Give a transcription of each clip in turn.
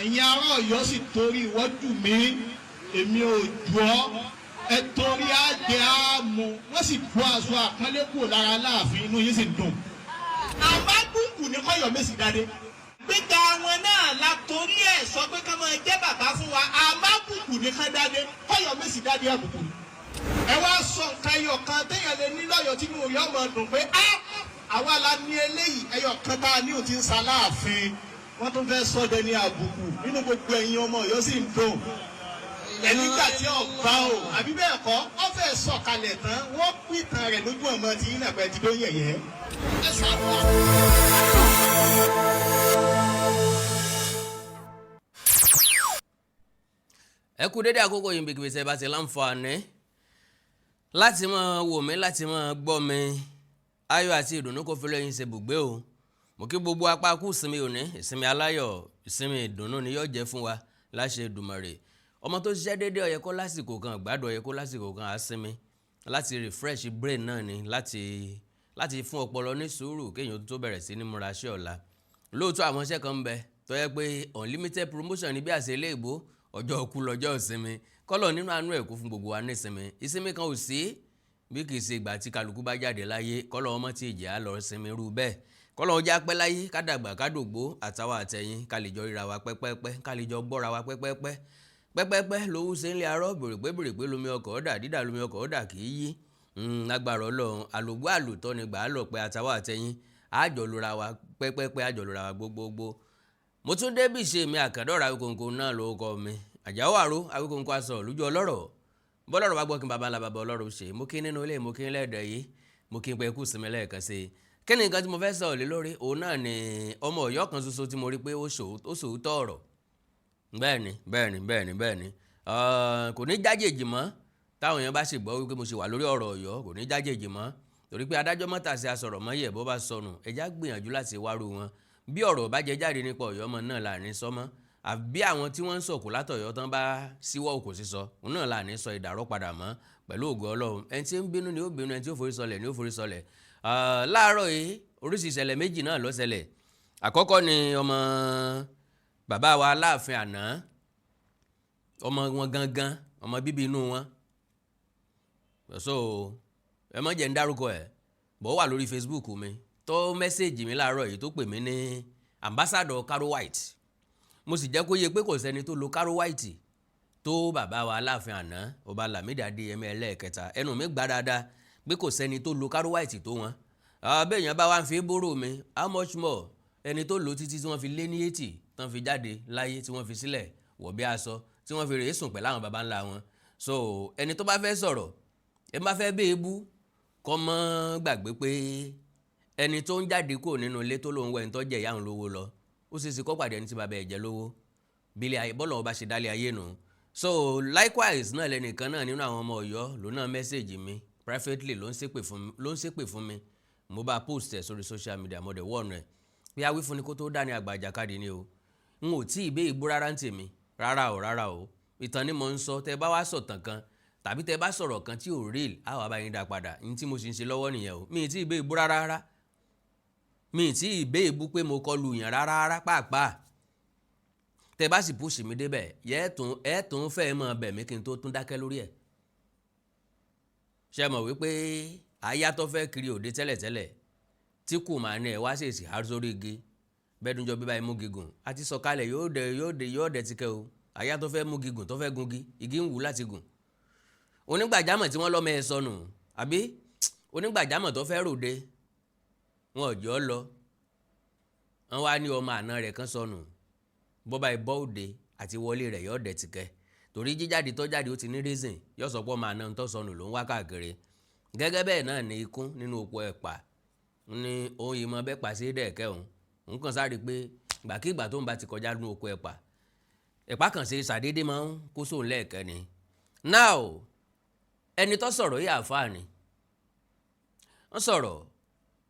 Ẹ̀yin ará Ọ̀yọ́ sì torí ìwọ́jú mi, èmi ò jù ọ́. Ẹ torí àjẹ àmú, wọ́n sì bọ́ aṣọ àpọ́nlé kúrò lára Aláàfin, inú yín sì dùn. Àbábùkù ní kọ́yọ̀mẹ́sì dáadé gbígbà wọn náà la torí ẹ̀ sọ pé ká máa jẹ́ bàbá fún wa. Àbábùkù ní ká dáadé, kọ́yọ̀mẹ́sì dáadé àbùkù ni. Ẹ wá sọ nǹkan ẹyọ kan téèyàn lè ní lọ́yọ̀ọ́ tí mo yọ ọmọ dùn pé á àwa la ní eléyìí. Ẹyọ kan tá a ní ò ti ń sa láàfin, wọ́n tún fẹ́ sọ́dẹ ní àbùkù nínú gbogbo ẹ̀yin ọmọ Ọ̀yọ́ sì ń dùn. Ẹnígbà tí ọba o àbí bẹ́ẹ̀ kọ́, wọ́n fẹ́ sọ̀kalẹ̀ tán, wọ́n pìtàn rẹ̀ lójú ọmọ tí yín nàpẹ́ ti dó yẹ̀yẹ́. Ẹ ṣàánú. Ẹ kú dédé àkókò yìí bí kìbìsẹ̀ bá ti láǹfààní láti máa wò mí, láti máa gbọ́ mi. Ayọ̀ àti ìdùnnú kò fi lẹ́yìn ṣe bùgbé o. Mo kí gbogbo apá kú ìsinmi òní, ìsinmi aláyọ̀, ìsinmi ìdùnnú ni yóò jẹ́ fún wa láṣẹ Èdùmàrè. Ọmọ tó ṣiṣẹ́ déédéé, ó yẹ kó lásìkò kan gbádùn, ó yẹ kó lásìkò kan àsinmi láti refresh brain náà ni, láti fún ọpọlọ ní sùúrù kéèyàn tó bẹ̀rẹ̀ sí ní múra ṣe ọ̀la. Lóòótọ́, àwọn iṣẹ́ kan ń bẹ tó yẹ pé unlimited promotion ní bí àṣẹ ilé ìbò, ọjọ́ òkú lọ́jọ́ ìsinmi. Kọ́lọ̀ nínú àánú ẹ̀ kú fún gbogbo wa ní ìsinmi. Ìsinmi kan ò sí bí kì í ṣe ìgbà tí kálukú bá jáde láyé. Kọ́lọ̀ ọmọ tí ìjẹ́ á lọ sinmi rú bẹ́ẹ̀. Kọ́lọ̀ ọjà pẹ́ láyé, ká dàgbà, ká dògbó, àtàwọn àtẹ̀yìn, ká lè jọ ríra wa pẹ́pẹ́pẹ́, ká lè jọ gbọ́ra wa pẹ́pẹ́pẹ́ pẹ́pẹ́pẹ́. Lówó ṣe ń lé arọ́ bèrèpé bèrèpé, lomi ọkọ̀ ọ̀dà dídà, lomi ọkọ̀ ọ̀dà kì í yí. Lágbára Ọlọ́run, àlògbó àlòtọ́ ni gbà á lọ pé àtàwọn àtẹ̀yìn àjọ lura wa pẹ́pẹ́pẹ́, àjọ lura wa gbogbogbò. Mo tún débì ṣe mi àkàndọ̀rọ̀ Awíkonko náà lórúkọ mi, Àjàó àró Awíkonko aṣọ lójú ọlọ́rọ̀ bọ́lọ́rọ̀ bá gbọ́ kí n bàbá ńlá bàbá ọlọ́rọ̀ ṣe. Mo kí nínú ilé, mo kí lẹ́ẹ̀dẹ̀ yìí, mo kí n pẹ́ kú sinmi lẹ́ẹ̀kan sí i. Kí ni nǹkan tí mo fẹ́ sọ̀rọ̀ lé lórí? Òun náà ni ọmọ Ọ̀yọ́ kan ṣoṣo tí mo rí pé ó sòótọ́ ọ̀rọ̀. Bẹ́ẹ̀ni, bẹ́ẹ̀ni, bẹ́ẹ̀ni, bẹ́ẹ̀ni, kò ní jájèjì mọ́. Táwọn èèyàn bá sì gbọ́ wípé mo ṣe wà lórí ọ̀rọ̀ Ọ̀yọ́, kò ní jájèjì mọ́, torí pé adájọ́ mọ́tàsí asọ̀rọ̀ mọ́yẹ̀ bó bá sọnù, ẹja gbìyànjú láti wárú wọn. Bí ọ̀rọ̀ bá jẹ jáde nípa Ọ̀yọ́ mọ́ náà là ní sọmọ́, àbí àwọn tí wọ́n ń sọ̀kò látọ̀yọ́ tán bá síwọ́ òkò sísọ, òun náà là ní sọ ìdàrọ́ padà mọ́ pẹ̀lú ògo Ọlọ́run. Ẹni tí ń bínú ni ó bínú, ẹni tí ó forí sọlẹ̀ ni ó forí sọlẹ̀. Láàárọ̀ yìí, oríṣi ìṣẹ̀lẹ̀ méjì náà ló ṣẹlẹ̀. Àkọ́kọ́ ni ọmọ bàbá wa Aláàfin àná, ọmọ wọn gangan, ọmọ bíbí inú wọn. So ẹ má jẹ́ ń dárúkọ ẹ̀ bọ́, wà lórí Facebook mi tó message mi láàárọ̀ yìí, tó pè mí ní ambassador Caro White. Mo sì jẹ́ kó yé pé kò sẹ́ni tó lo Caro White tó bàbá wa Aláàfin àná, Ọba Lámìdí Adéyẹmí ẹlẹ́ẹ̀kẹta. Ẹnu mi gbà dáadáa pé kò sẹ́ni tó lo Caro White tó wọn. Bẹ́ẹ̀ yẹn bá wá ń fi bóró mi, how much more ẹni tó lò títí tí wọ́n fi lé ní 80, tán fi jáde láyé, tí wọ́n fi sílẹ̀ wọ̀ bí aṣọ, tí wọ́n fi rèé sùn pẹ̀lú àwọn baba ńlá wọn. So ẹni tó bá fẹ́ sọ̀rọ̀, ẹ bá fẹ́ bẹ́ẹ̀ bú, kọ́ mọ́ gbàgbé pé ẹni tó ń jáde kúrò nínú ilé tó lóun wẹ̀ ń tọ́jú ìyá òun lówó lọ, ó sì ṣe kó pàdé ẹni tí bàbá ẹ̀ jẹ́ lówó. Bílẹ̀ ayé bọ́ọ̀lù ọba ṣe dálé ayé nù. So likewise náà, lẹ́nìkan náà nínú àwọn ọmọ Ọ̀yọ́ ló náà message mi privately, ló ń ṣépè fún mi. Mo bá post ẹ̀ sórí social media, mo dẹ̀ wọ̀nù ẹ̀ pé awífúnni kó tó dá ní àgbà àjàkadì ni o. N ò tí ì bẹ́ ìbú rárá ń tèmi, rárá o, rárá o. Ìtàn ni mo ń sọ. Tẹ bá wá sọ̀tàn kan tàbí tẹ bá sọ̀rọ̀ kan tí ò real, á wà bá yín dá padà. Ní tí mo sì ń ṣe lọ́wọ́ nìyẹn o. Mi ì tí ì bẹ́ ìbú rárá rárá. Mi ì tí ì bẹ́ ìbú pé mo kọlu yàn rárá rárá pàápàá. Tẹ bá sì push mi débẹ̀, yẹ ẹ tún fẹ́ mọ̀ bẹ̀ mí kí n tó tún dákẹ́ lórí ẹ̀. Ṣe mọ̀ wípé aya tó fẹ́ kiri òde tẹ́lẹ̀tẹ́lẹ̀ tí kò máa ní ẹ̀ wá ṣèṣì há sórí igi bẹ́ẹ̀ dúnjọ́ bí báyìí mú gígùn àti sọ̀kalẹ̀, yóò dẹ̀, yóò dẹ̀, yóò dẹ̀ tikẹ́ o. Aya tó fẹ́ mú gígùn, tó fẹ́ gungi, igi ń wù láti gùn. Onígbàjámọ̀ tí wọ́n lọ́mọ ẹ sọnù, àbí onígbàjámọ̀ tó fẹ́ ròde, wọn ò jọ́ lọ, wọn wá ní ọmọ àna rẹ̀ kan sọnù. Bọ́ba ìbọ́ òde àti wọlé rẹ̀, yóò dẹ̀ tìkẹ́, torí jíjáde tó jáde, ó ti ní reason. Yóò sọ pé ọmọ àna tó sọnù ló ń wá káàkiri. Gẹ́gẹ́ bẹ́ẹ̀ náà ní ikún nínú oko ẹ̀pà ní ohun yìí mọ bẹ́ẹ̀ pàṣẹ dẹ̀kẹ́ òun. Òun kàn sáré pé gbàkigbà tó ń bá ti kọjá nínú oko ẹ̀pà, ẹ̀pà kàn ṣe ṣàdédé máa ń kó sóun lẹ́ẹ̀kẹ́ ni. Now, ẹni tó sọ̀rọ̀ yìí, àáfàá ni. Wọ́n sọ̀rọ̀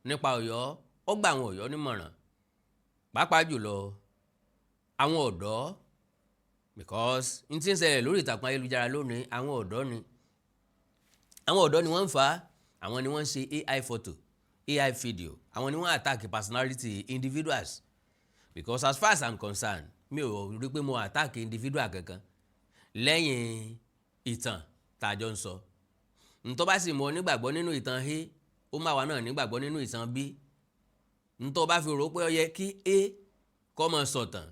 nípa Ọ̀yọ́, ó gba àwọn Ọ̀yọ́ nímọ̀ràn, pàápàá jùlọ àwọn ọ̀dọ́, because n tí ń ṣẹlẹ̀ lórí ìtàkùn ayélujára lónìí, àwọn ọ̀dọ́ ni, àwọn ọ̀dọ́ ni wọ́n ń fa, àwọn ni wọ́n ń ṣe AI photo, AI video, àwọn ni wọ́n attack personality individuals. Because as far as I'm concerned, Mi ò rí pé mo attack individual kankan lẹ́yìn ìtàn tá a jọ ń sọ. Ntọ́ bá sì mọ nígbàgbọ́ nínú ìtàn A, ó má wà náà nígbàgbọ́ nínú ìtàn B. Ntọ́ bá fi rò pé ó yẹ kí A kọ́ mọ sọ̀tàn,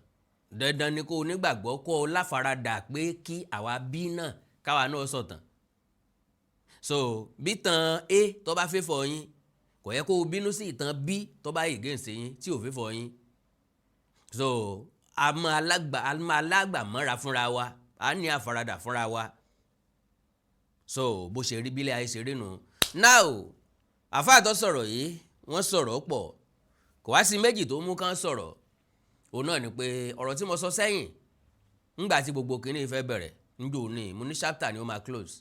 dandan ni kó o nígbàgbọ́, kó o láfaradà pé kí àwa B náà, káwa náà sọ̀tàn. So bí ìtàn A tó bá fẹ́ fọ̀ yín, kò yẹ kó o bínú sí ìtàn B tó bá against yín, tí ò fẹ́ fọ̀ yín. So a máa alágbà, a máa alágbà mọ́ra fúnra wa, a ní àfaradà fúnra wa. So bó ṣe rí bílẹ̀ ayé ṣe rí nu. Now, àfáà tó sọ̀rọ̀ yìí, wọ́n sọ̀rọ̀ pọ̀. Kò wá sí méjì tó mú kán sọ̀rọ̀, òun náà ni pé ọ̀rọ̀ tí mo sọ sẹ́yìn ńgbà tí gbogbo kìíní fẹ́ bẹ̀rẹ̀ njò ní, mo ní chapter ni ó máa close.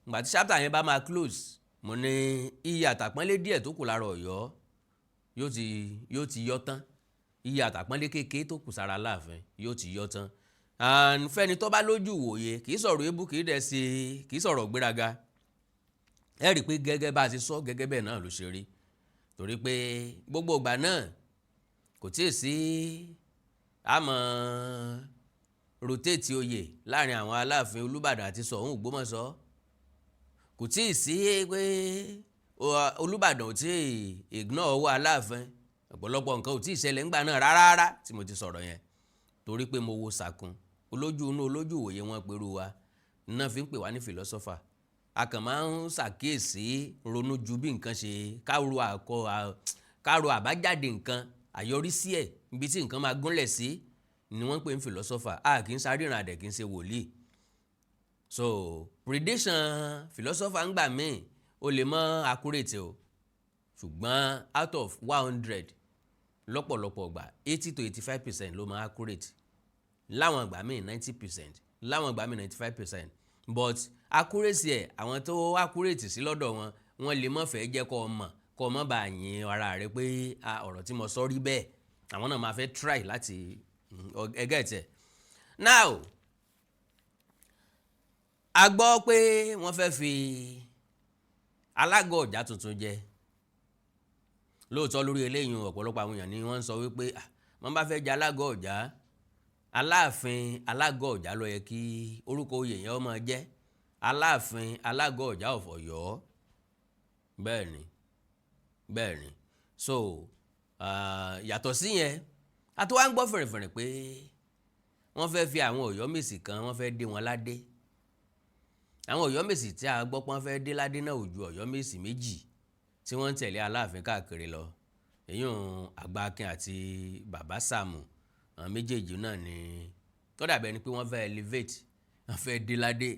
Ńgbà tí chapter yẹn bá máa close, mo ní iye àtàpọ́nlé díẹ̀ tó kù lára Ọ̀yọ́ yóò ti yọ tán. Iye àtàpọ́nlé kékeré tó kù sára Aláàfin yóò ti yọ tán. And fẹ́ni tó bá lójú wòye, kì í sọ̀rọ̀ ebú, kì í dẹ̀ sí, kì í sọ̀rọ̀ gbéraga. Ẹ rí i pé gẹ́gẹ́ bá a ti sọ, gẹ́gẹ́ bẹ́ẹ̀ náà ló ṣe rí, torí pé gbogbo ìgbà náà kò tíì sí àmọ́ rotate oyè láàrin àwọn Aláàfin, Olúbàdàn àti Ṣọ̀ún Ògbómọ̀ṣọ́. Kò tíì sí pé Olúbàdàn ò tí ì ignore ọwọ́ Aláàfin. Ọ̀pọ̀lọpọ̀ nǹkan ò tí ì ṣẹlẹ̀ ńgbà náà rárá rárá tí mo ti sọ̀rọ̀ yẹn, torí pé mo wo sàkún olójú inú, olójú ìwòye wọn pẹ̀lú wa náà fi ń pè wá ní philosopher. A kàn máa ń ṣàkíyèsí, ronú ju bí nǹkan ṣe káro, àkọ káro àbájáde nǹkan, àyọrísí ẹ̀, ibi tí nǹkan máa gúnlẹ̀ sí ni wọ́n ń pè ní philosopher. A kì í ṣàríran, àdẹ̀ kì í ṣe wòlíì. So prediction philosopher ń gbà míì ó lè mọ́ accurate o, ṣùgbọ́n out of 100, lọ́pọ̀lọpọ̀ gbà, 80 to 85% ló máa accurate. Láwọn ìgbà míì, 90%, láwọn ìgbà míì, 95%. But accuracy ẹ̀, àwọn tó accurate sí lọ́dọ̀ wọn, wọ́n lè má fẹ́ jẹ́ kó o mọ̀, kó o mọ̀ bá yin ara rẹ pé ọ̀rọ̀ tí mo sọ rí bẹ́ẹ̀. Àwọn náà máa fẹ́ try láti ẹgẹ́ tẹ̀. Now, a gbọ́ pé wọ́n fẹ́ fi alága ọ̀já tuntun jẹ lóòótọ́. Lórí eléyìí, ọ̀pọ̀lọpọ̀ àwọn èèyàn ni wọ́n ń sọ wípé wọ́n bá fẹ́ jẹ alága ọ̀já, Aláàfin alága ọ̀já ló yẹ kí orúkọ oyè yẹn ó máa jẹ́, Aláàfin alága ọ̀já of Ọ̀yọ́. Bẹ́ẹ̀ ni, bẹ́ẹ̀ ni. So yàtọ̀ sí yẹn, a tó wá ń gbọ́ fẹ̀rẹ̀fẹ̀rẹ̀ pé wọ́n fẹ́ fi àwọn Ọ̀yọ́mèsì kan, wọ́n fẹ́ dé wọn ládé. Àwọn Ọ̀yọ́mèsì tí a gbọ́ pé wọ́n fẹ́ dé ládé náà ò ju Ọ̀yọ́mèsì méjì tí wọ́n ń tẹ̀lé Aláàfin káàkiri lọ, èyún Àgbàkin àti Bàbá Sàámù. Àwọn méjèèjì náà ni tó dàbí ẹni pé wọ́n fẹ́ elevate, wọ́n fẹ́ dé ládé.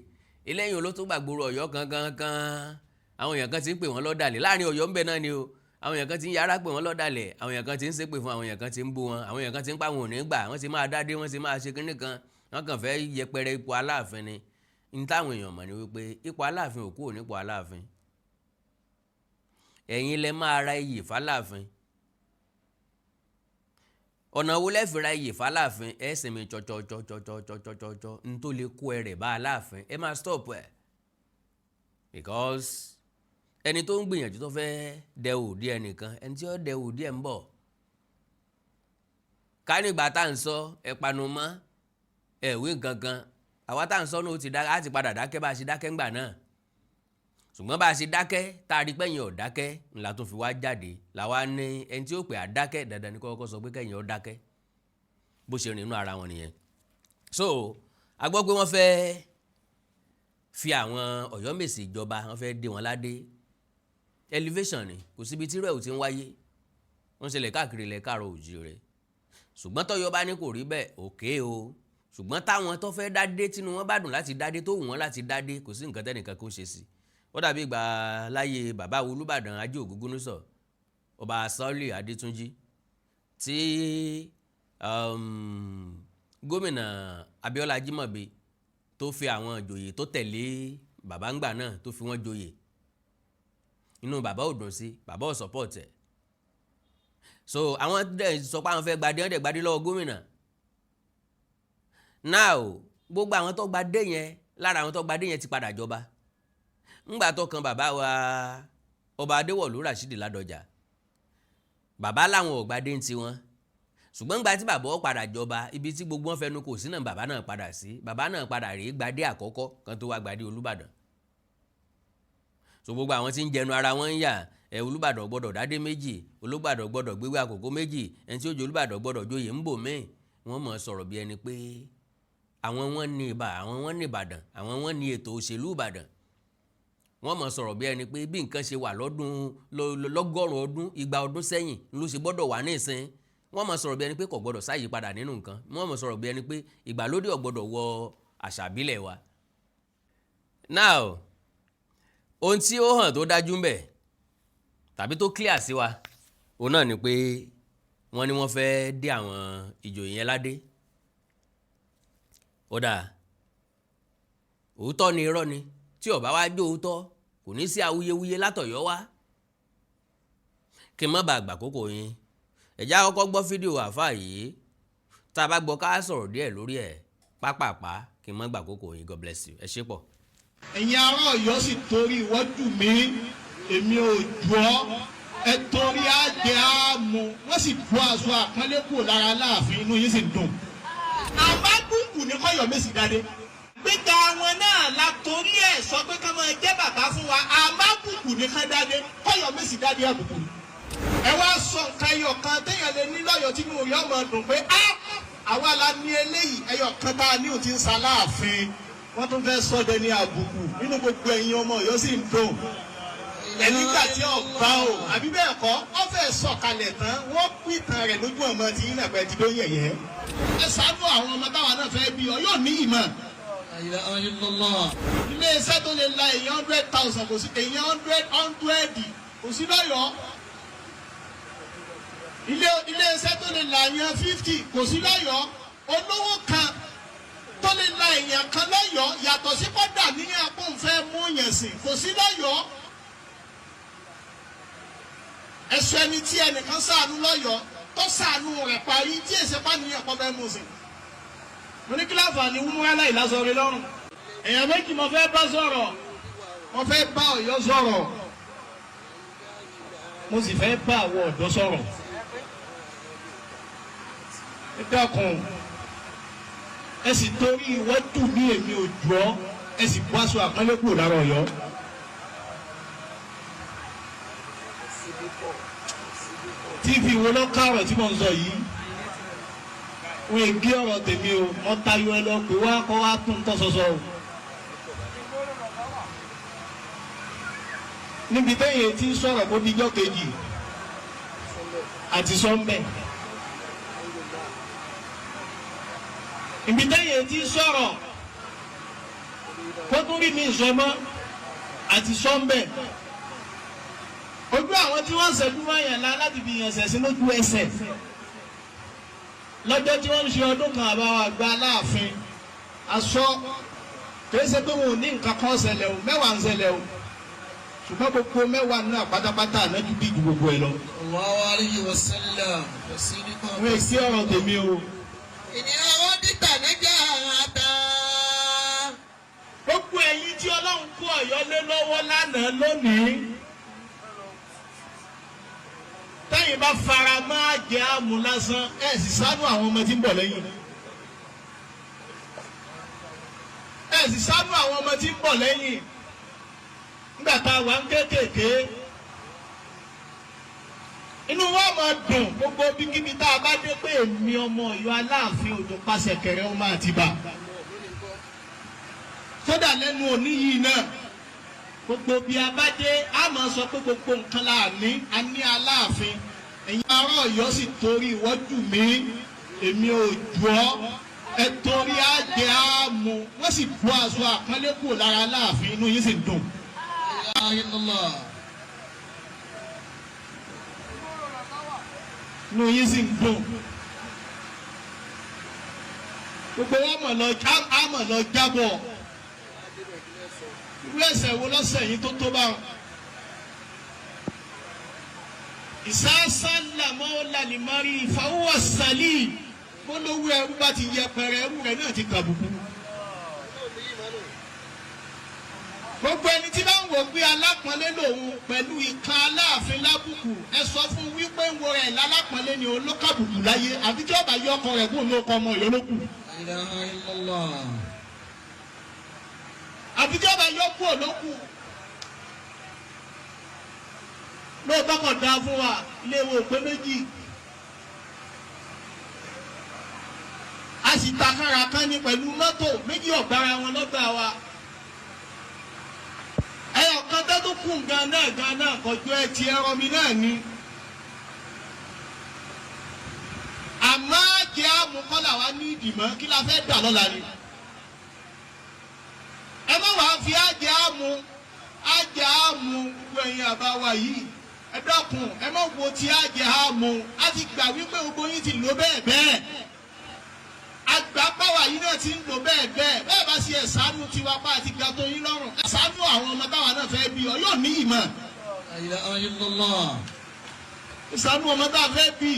Eléyìí ló tó gbàgbóró Ọ̀yọ́ kankan. Àwọn èèyàn kan ti ń pè wọ́n lọ́dàlẹ̀ láàrin Ọ̀yọ́ ń bẹ náà ni o. Àwọn èèyàn kan ti ń yára pè wọ́n lọ́dàlẹ̀, àwọn èèyàn kan ti ń ṣépè fún, àwọn èèyàn kan ti ń bú wọn, àwọn èèyàn kan ti ń pa àwọn ò ní gbà, wọ́n ti máa dádé, wọ́n ti máa ṣe kinní kan, wọ́n kàn fẹ́ yẹpẹrẹ ipò Aláàfin ni. N táwọn èèyàn mọ̀ ni wípé ipò Aláàfin ò kúrò nípò Aláàfin. Ẹ̀yin lẹ máa ra iyì fáláàfin. Ọ̀nà wo lẹ fi ra iyì fáláàfin? Ẹ sinmi tsọtsọtsọtsọtsọtsọtsọ n tó lè kó ẹ rẹ̀ bá Aláàfin, ẹ máa stop ẹ, because ẹni tó ń gbìyànjú tó fẹ́ dẹ òdì ẹnìkan, ẹni tí ó dẹ òdì ẹ̀ ń bọ̀. Ká nígbà tá à ń sọ ẹ panu mọ́ ẹ wí nǹkan kan, àwa tá à ń sọ náà ó ti dá, á ti padà dákẹ́ bá a ṣe dákẹ́ ńgbà náà. Ṣùgbọ́n bá a ṣe dákẹ́, tá a rí pẹ́yìn ò dákẹ́ ńlá tó fi wá jáde làwa ní ẹni tí ó pè á dákẹ́, dandan ní kọ́kọ́ sọ pé kẹ́yìn ó dákẹ́. Bó ṣe rìn inú ara wọn nìyẹn. So a gbọ́ pé wọ́n fẹ́ fi àwọn Ọ̀yọ́mèsì ìjọba, wọ́n fẹ́ dé wọn ládé. Elevation ni, kò síbi tí rẹ̀ ò ti ń wáyé, wọ́n ṣẹlẹ̀ káàkiri ilẹ̀ káàrọ̀ òjìrè. Ṣùgbọ́n tọ́yọ́ bá ní kò rí bẹ́ẹ̀, òkè o. Ṣùgbọ́n táwọn tó fẹ́ dádé, tínú wọn bá dùn láti dádé, tó wù wọ́n láti dádé, kò sí nǹkan tẹ́nìkan kó ṣe sí. Ó dàbí ìgbà láyé bàbá Olúbàdàn Ajé Ògúngúnnísọ̀, Ọba Sọ́ọ̀lì Adétúnjì, tí gómìnà Abíọ́lá Ajímọ̀bí tó fi àwọn ìjòyè tó tẹ̀lé bàbá ńgbà náà, tó fi wọ́n joyè. Inú bàbá ò dùn sí, bàbá ò support ẹ̀. So àwọn dẹ̀ sọ pé àwọn fẹ́ gbadé, wọ́n dẹ̀ gbadé lọ́wọ́ gómìnà. Now, gbogbo àwọn tó gbadé yẹn, lára àwọn tó gbadé yẹn ti padà jọba. Ńgbà tó kan bàbá wa Ọba Adéwọ̀lú Rashidi Ládọjà, bàbá làwọn ò gbadé ń tiwọn. Ṣùgbọ́n gba tí bàbá ó padà jọba, ibi tí gbogbo wọn fẹnu kò sí náà, bàbá náà padà sí. Bàbá náà padà rèé gbadé àkọ́kọ́ kan tó wá gbadé Olúbàdàn. So gbogbo àwọn tí ń jẹnu ara wọn ń yà ẹ, Olúbàdàn gbọ́dọ̀ dádé méjì, Olúbàdàn gbọ́dọ̀ gbégbé àkókò méjì, ẹni tí ó jẹ Olúbàdàn gbọ́dọ̀ joyè ń bò míì, wọ́n mọ̀ sọ̀rọ̀ bí ẹni pé àwọn wọn ní ìbà, àwọn wọn ní Ìbàdàn, àwọn wọn ní ètò òṣèlú Ìbàdàn. Wọ́n mọ̀ sọ̀rọ̀ bí ẹni pé bí nǹkan ṣe wà lọ́dún lọ́gọ́rùn ọdún, 200 ọdún sẹ́yìn ló ṣe gbọ́dọ̀ wà ní ìsìn. Wọ́n mọ̀ sọ̀rọ̀ bí ẹni pé kò gbọ́dọ̀ sáyípadà nínú nǹkan. Wọ́n mọ̀ sọ̀rọ̀ bí ẹni pé ìgbàlódé ò gbọ́dọ̀ wọ àṣà ìbílẹ̀ wa. Now, ohun tí ó hàn tó dájú ń bẹ̀ tàbí tó clear sí wa, òun náà ni pé wọ́n ní wọ́n fẹ́ dé àwọn ìjòyè yẹn ládé. Ó dáa, òótọ́ ni, irọ́ ni? Tí ó bá wá jó òótọ́, kò ní sí awuyewuye látọ̀yọ́ wá. Kí n má bàa gbàkókò yín, ẹ jẹ́ á kọ́kọ́ gbọ́ fídíò àáfàá yìí. Tá a bá gbọ́, ká sọ̀rọ̀ díẹ̀ lórí ẹ̀ pápápá, kí n má gbàkókò yín. God bless you. Ẹ ṣé pọ̀. Ẹ̀yin ará Ọ̀yọ́ sì torí ìwọ́jú mi, èmi ò jù ọ́. Ẹ torí àjẹ àmú, wọ́n sì bọ́ aṣọ àpọ́nlé kúrò lára Aláàfin, inú yín sì dùn. Àbábùkù ní kọ́yọ̀mẹ́sì dáadé gbígbà wọn náà la torí ẹ̀ sọ pé ká máa jẹ́ bàbá fún wa. Àbábùkù ní ká dáadé, kọ́yọ̀mẹ́sì dáadé, àbùkù ni. Ẹ wá sọ nǹkan ẹyọ kan téèyàn lè ní lọ́yọ̀ọ́ tí mo yọ ọmọ dùn pé á àwa la ní eléyìí. Ẹyọ kan tá a ní ò ti ń sa láàfin, wọ́n tún fẹ́ sọ́dẹ ní àbùkù nínú gbogbo ẹ̀yin ọmọ Ọ̀yọ́ sì ń dùn. Ẹnígbà tí ọba o àbí bẹ́ẹ̀ kọ́, wọ́n fẹ́ sọ̀kalẹ̀ tán, wọ́n pìtàn rẹ̀ lójú ọmọ tí yín nàpẹ́ ti dó yẹ̀yẹ́. Ẹ ṣàánú àwọn ọmọ táwa náà fẹ́ bí ọ yóò ní ìmọ̀. La ilaha illallah. Ilé iṣẹ́ tó lè la èèyàn 100,000 kò sí, èèyàn hundred hundred kò sí lọ́yọ̀ọ́. Ilé iṣẹ́ tó lè la èèyàn 50 kò sí lọ́yọ̀ọ́. Olówó kan tó lè la èèyàn kan lọ́yọ̀ọ́, yàtọ̀ sí kọ́dà níyàn kó n fẹ́ mú yẹn sìn, kò sí lọ́yọ̀ọ́. Ẹ̀sọ́ ẹni tí ẹnìkan ṣàánú lọ́yọ̀ọ́ tó ṣàánú rẹ̀ parí tí èsì pàníyàn kọ́ fẹ́ mú sìn. Mo ní kí láǹfààní wúmúrá láì lásọ rí lọ́rùn. Èèyàn méjì mo fẹ́ bá sọ̀rọ̀. Mo fẹ́ bá Ọ̀yọ́ sọ̀rọ̀, mo sì fẹ́ bá àwọn ọ̀dọ́ sọ̀rọ̀. Ẹ dákun, ẹ sì torí ìwọ́jú ní èmi ò jù ọ́, ẹ sì bọ́ aṣọ àpọ́nlé kúrò lára Ọ̀yọ́. TV wo ló ká ọ̀rọ̀ tí mo ń sọ yìí? Wọ́n è gé ọ̀rọ̀ tèmi o. Wọ́n tayọ ẹ lọ pé wá kọ́ wá tún tọ́ sọ́sọ́ o. Níbi téèyàn ti ń sọ̀rọ̀ kó díjọ́ kejì àti sọ́ńbẹ̀. Ibi téèyàn ti ń sọ̀rọ̀ kó tún rí mi sọ mọ́ àti sọ́ńbẹ̀. Ojú àwọn tí wọ́n ń ṣẹ́jú wáyàn la láti fi yàn ṣẹ̀sín lójú ẹsẹ̀ lọ́jọ́ tí wọ́n ń ṣe ọdún kan àbáwá gba Aláàfin aṣọ, kìí ṣe pé wọn ò ní nǹkan kan ṣẹlẹ̀ o, mẹ́wàá ń ṣẹlẹ̀ o, ṣùgbọ́n gbogbo mẹ́wàá náà pátápátá ànájú bí ju gbogbo ẹ̀ lọ. Allahu alayhi wa sallam. Wọ́n èsì ọ̀rọ̀ tèmi o. Ìnira dìtà níjà ta. Gbogbo ẹ̀yin tí Ọlọ́run kó Ọ̀yọ́ lé lọ́wọ́ lánàá lónìí, tẹ́yìn bá fara máa jẹ́ àmú lásán, ẹ̀ sì ṣàánú àwọn ọmọ tí ń bọ̀ lẹ́yìn. Ẹ̀ sì ṣàánú àwọn ọmọ tí ń bọ̀ lẹ́yìn. Nígbà tá a wà ń kéékèèké, inú wa máa dùn gbogbo bíkíbi tá a bá dé pé èmi ọmọ Ọ̀yọ́ Aláàfin Òjò pàṣẹ kẹrẹ ọmọ Àtìbà. Kódà lẹ́nu òní yìí náà, gbogbo bí a bá dé, a máa sọ pé gbogbo nǹkan la ní, a ní Aláàfin. Ẹ̀yin ará Ọ̀yọ́ sì torí ìwọ́jú mi, èmi ò jù ọ́. Ẹ torí àjẹ àmú, wọ́n sì bọ́ aṣọ àpọ́nlé kúrò lára Aláàfin, inú yín sì ń dùn. La ilaha illallah. Inú yín sì ń dùn. Gbogbo wa mọ̀ lọ, á mọ̀ lọ jábọ̀. Irú ẹ̀ṣẹ̀ wo lọ́sẹ̀ yìí tó tó bá wọn? Ìsásálàmọ́ làlìmọ́rí ìfọwọ́ sàlì gbólówó ẹrú bá ti yẹpẹrẹ, ẹrú rẹ̀ náà ti kàbùkù. Gbogbo ẹni tí bá ń wò pé alápọ̀nlé lòun pẹ̀lú ìkan Aláàfin lábùkù, ẹ sọ fún wípé ń wo rẹ̀ lálápọ̀nlé ni olókàbùkù láyé, àbí tí ọba yọ ọkọ rẹ̀ kó ní ọkọ ọmọ ìyọlókù. La ilaha illallah. Àbí tí ọba yọ kú olókù. Lóòótọ́ kò dáa fún wa, ilé wo pé méjì. A sì takára kan ní pẹ̀lú mọ́tò méjì ọ̀gbára wọn lọ́gbà wa. Ẹyọ kan tó tún kù gan náà gan náà kọjú ẹ ti ẹrọ mi náà ni. Àmọ́ jẹ́ àmúkọ́là wa ní ìdìmọ́ kí la fẹ́ dà lọ́la ni. Ẹ má wàá fi àjẹ́ àmú àjẹ́ àmú gbogbo ẹ̀yin àbá wa yìí. Ẹ dákun, ẹ má wo ti àjẹ́ àmú. A ti gbà wípé gbogbo yín ti lò bẹ́ẹ̀ bẹ́ẹ̀. Àgbà pàwà yìí náà ti ń lò bẹ́ẹ̀ bẹ́ẹ̀ bẹ́ẹ̀. Bá ṣe ẹ̀sánú tiwa pa àti gbà tó yín lọ́rùn, ẹ̀sánú àwọn ọmọ táwa náà fẹ́ bí ọ yóò ní ìmọ̀. La ilaha illallah. Ẹ̀sánú ọmọ táwa fẹ́ bí.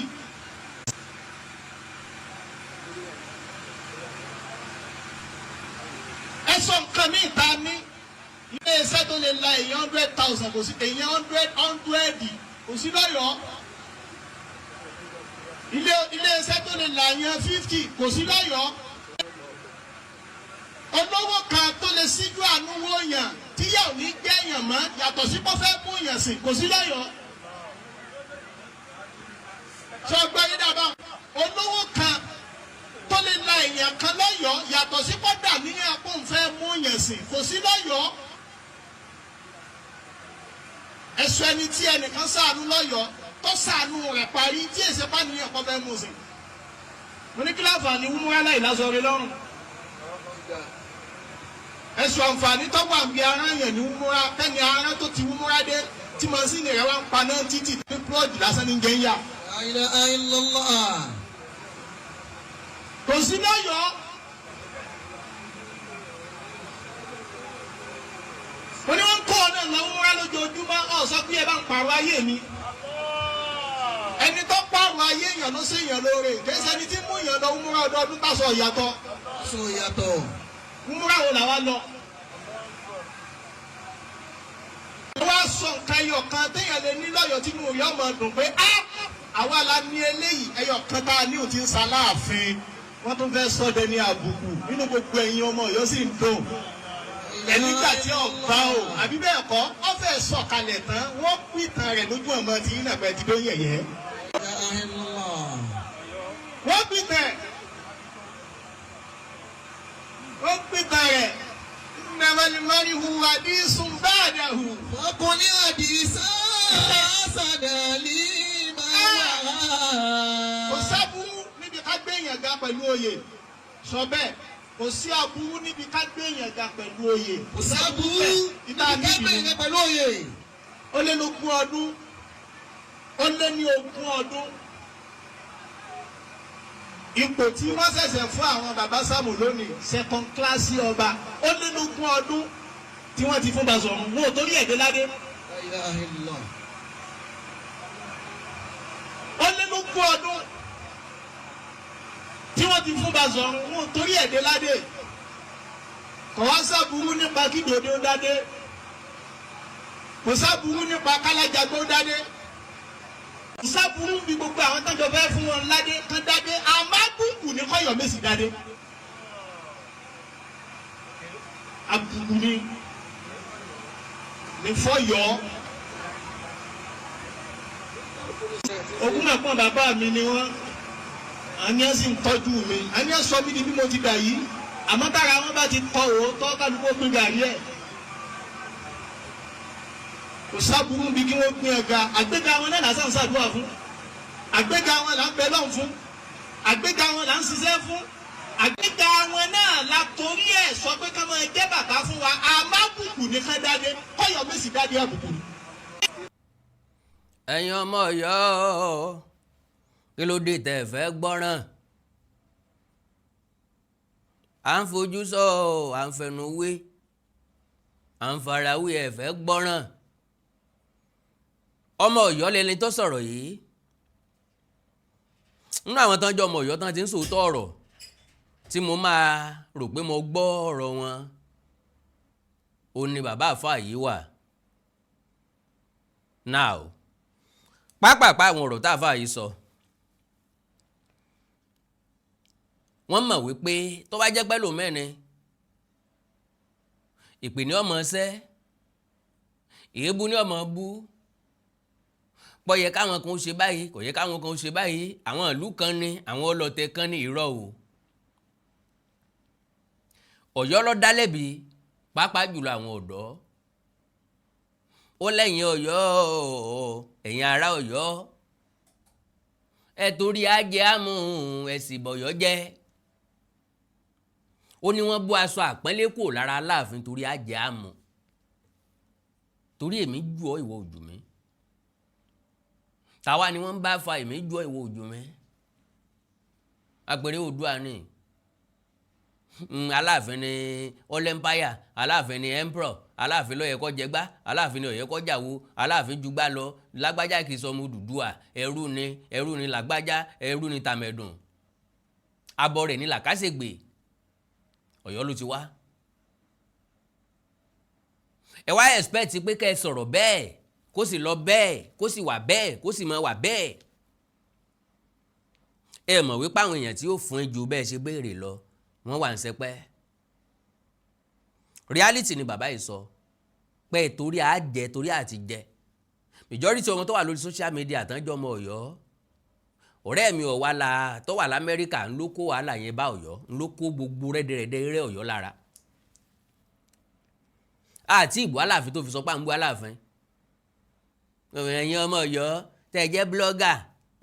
Ẹ sọ nǹkan míì ta ní ilé iṣẹ́ tó lè la èèyàn 100,000 kò sí, èèyàn hundred hundred kò sí lọ́yọ̀ọ́. Ilé iṣẹ́ tó lè là yẹn 50 kò sí lọ́yọ̀ọ́. Olówó kan tó lè síjú àánú wò yàn tíyà ò ní jẹ́ yàn mọ́ yàtọ̀ sí kó fẹ́ mú yàn sìn kò sí lọ́yọ̀ọ́. Sọ gbọ́ yín dábàá, olówó kan tó lè la èèyàn kan lọ́yọ̀ọ́ yàtọ̀ sí kó dà níyàn kó ń fẹ́ mú yàn sìn kò sí lọ́yọ̀ọ́. Ẹ̀sọ́ ẹni tí ẹnìkan ṣàánú lọ́yọ̀ọ́ tó ṣàánú rẹ̀ parí tí èsì bá níyàn kó fẹ́ mú sìn. Mo ní kí láǹfààní wúmúrá láì lásọ rí lọ́rùn. Ẹ̀sùn àǹfààní tọ́gbà ń bí ara yẹn ní wúmúrá kẹ́ni ara tó ti wúmúrá dé tí màsíìnì rẹ̀ wá ń paná títì ní plọ́ọ̀gì lásán ní jẹ́ńyà. La ilaha illallah. Kò sí lọ́yọ̀ọ́. Mo ní wọ́n ń kó ọ náà lọ wúmúrá lójoojúmọ́, ọ̀ sọ pé ẹ bá ń pààrọ̀ ayé mi. Ẹni tó pààrọ̀ ayé èèyàn ló ṣèyàn lóore, kì í ṣe ẹni tí mú èèyàn lọ wúmúrá ọdọọdún tàṣọ ìyàtọ̀. Sọ yàtọ̀. Wúmúrà wo làwa lọ. Wọ́n á sọ nǹkan ẹyọ kan téèyàn lè ní lọ́yọ̀ọ́ tí mo yọ ọmọ dùn pé á àwa la ní eléyìí, ẹyọ kan tá a ní ò ti ń sa láàfin. Wọ́n tún fẹ́ sọdẹ ní àbùkù nínú gbogbo ẹ̀yin ọmọ Ọ̀yọ́ sì ń dùn. Ẹ̀nígbà tí ọ̀gbá o àbí bẹ́ẹ̀ kọ́ ọ fẹ́ sọ̀kalẹ̀ tán, wọ́n pìtàn rẹ̀ lójú ọmọ tí yín nàgbẹ́ ti dó yẹ̀yẹ́. La ilaha illallah. Wọ́n pìtàn wọ́n pìtàn rẹ̀ nàmàlìmọ́rìhù àdìsùn báàdàhù. Ọkùnrin àdìsá sàdálì máa wà. Kò sábúrú níbi ká gbé èèyàn ga pẹ̀lú oyè, sọ bẹ́ẹ̀, kò sí aburú níbi ká gbé èèyàn ga pẹ̀lú oyè. Kò sábúrú ìta níbi ká gbé níbi èèyàn pẹ̀lú oyè. Ó lé lógún ọdún, ó lé ní 20 ọdún. Ipò tí wọ́n ṣẹ̀ṣẹ̀ fún àwọn bàbá Sámù lónìí, second class ọba, ó lé lógún ọdún tí wọ́n ti fún Basọ̀run, wọn ò torí ẹ̀dẹ́ ládé. La ilaha illallah. Ó lé lógún ọdún tí wọ́n ti fún Basọ̀run, wọn ò torí ẹ̀dẹ́ ládé. Kò wá sábúrú nípa kí dòde ó dádé, kò sábúrú nípa kálájàgbó dádé, kò sábúrú bí gbogbo àwọn tọ́jọ́ fẹ́ fún wọn ládé kán dádé, àmọ́ àbùkù ní kọ́yọ̀ mẹ́sì dádé. Àbùkù ni ní fọ́yọ́. Ogún mẹ́pọ̀n bàbá mi ni wọ́n, àní ẹ̀ sì ń tọ́jú mi, àní ẹ̀ sọ mí di bí mo ti dà yìí, àmọ́ tára wọn bá ti kọ òótọ́ kálukú ó pín gàrí ẹ̀. Kò sábúrú bí kí wọ́n pín ẹ̀ga, àgbéga wọn náà lásán ṣàdúrà fún, àgbéga wọn là ń bẹ lọ́hùn fún, àgbéga wọn là ń ṣiṣẹ́ fún, àgbéga wọn náà la torí ẹ̀ sọ pé ká máa jẹ́ bàbá fún wa, àmọ́ àbùkù ní ká dáadé, kọ́yọ̀ mẹ́sì dáadé àbùkù ni. Ẹ̀yin ọmọ Ọ̀yọ́, kí ló dé tẹ́ fẹ́ gbọ́ràn? À ń fojú sọ, à ń fẹnu wé, à ń fara wé, ẹ fẹ́ gbọ́ràn. Ọmọ Ọ̀yọ́ lẹni tó sọ̀rọ̀ yìí. Nínú àwọn tán jọ ọmọ Ọ̀yọ́ tán ti ń sòótọ́ ọ̀rọ̀ tí mo máa rò pé mo gbọ́ ọ̀rọ̀ wọn, Ó ní bàbá àfáà yìí wà now. Pápápá, àwọn ọ̀rọ̀ tá àfáà yìí sọ, wọ́n mọ̀ wípé tó bá jẹ́ pẹ́lú mẹ́rin ìpè ní ọmọ ṣẹ́, èébú ní ọmọ bú pọ̀, yẹ káwọn kan ó ṣe báyìí, kò yẹ káwọn kan ó ṣe báyìí, àwọn ìlú kan ní, àwọn ọlọ́tẹ̀ kan ní. Irọ́ o. Ọ̀yọ́ ló dá lẹ́bi, pàápàá jùlọ àwọn ọ̀dọ́. Ó lẹ́yìn Ọ̀yọ́, ẹ̀yin ará Ọ̀yọ́, ẹ torí ajé àmú ẹ̀sìn bọ̀yọ́ jẹ́. Ó ní wọ́n bú aṣọ àpọ́nlé kúrò lára Aláàfin torí ajé àmú, torí èmi jù ọ́, ìwọ ojú mi. Tàwa ni wọ́n ń bá fa èmi jù ọ́, ìwọ ojú mi. Àpèrè Oòduà ni. Aláàfin ni all empire, Aláàfin ni emperor, Aláàfin ló yẹ kó jẹgbá, Aláàfin ni ó yẹ kó jàwo, Aláàfin jugbá lọ. Lágbájá kì í sọmọ Odùduwà, ẹrú ni, ẹrú ni lágbájá, ẹrú ni tàmẹ̀dùn, abọ́ rẹ̀ ní làkàṣègbè. Ọ̀yọ́ ló ti wá. Ẹ wá expect pé kẹ́ ẹ sọ̀rọ̀ bẹ́ẹ̀, kó sì lọ bẹ́ẹ̀, kó sì wà bẹ́ẹ̀, kó sì máa wà bẹ́ẹ̀. Ẹ mọ̀ wípé àwọn èèyàn tí ó fún ẹ ju bẹ́ẹ̀ ṣe béèrè lọ, wọ́n wà ń sẹpẹ́. Reality ni bàbá yìí sọ pé torí àjẹ, torí àti jẹ. Majority ọmọ tó wà lórí social media àtànjọ ọmọ Ọ̀yọ́. Ọ̀rẹ́ mi ọ̀wá la tó wà l'Amẹ́ríkà ń ló kó wàhálà yẹn bá Ọ̀yọ́, ń ló kó gbogbo rẹ́dẹ̀rẹ́dẹ́ rẹ́ Ọ̀yọ́ lára àti ìbò Aláàfin tó fi sọ pé à ń bú Aláàfin. Ẹ̀yin ọmọ Ọ̀yọ́ tẹ́ ẹ jẹ́ blogger,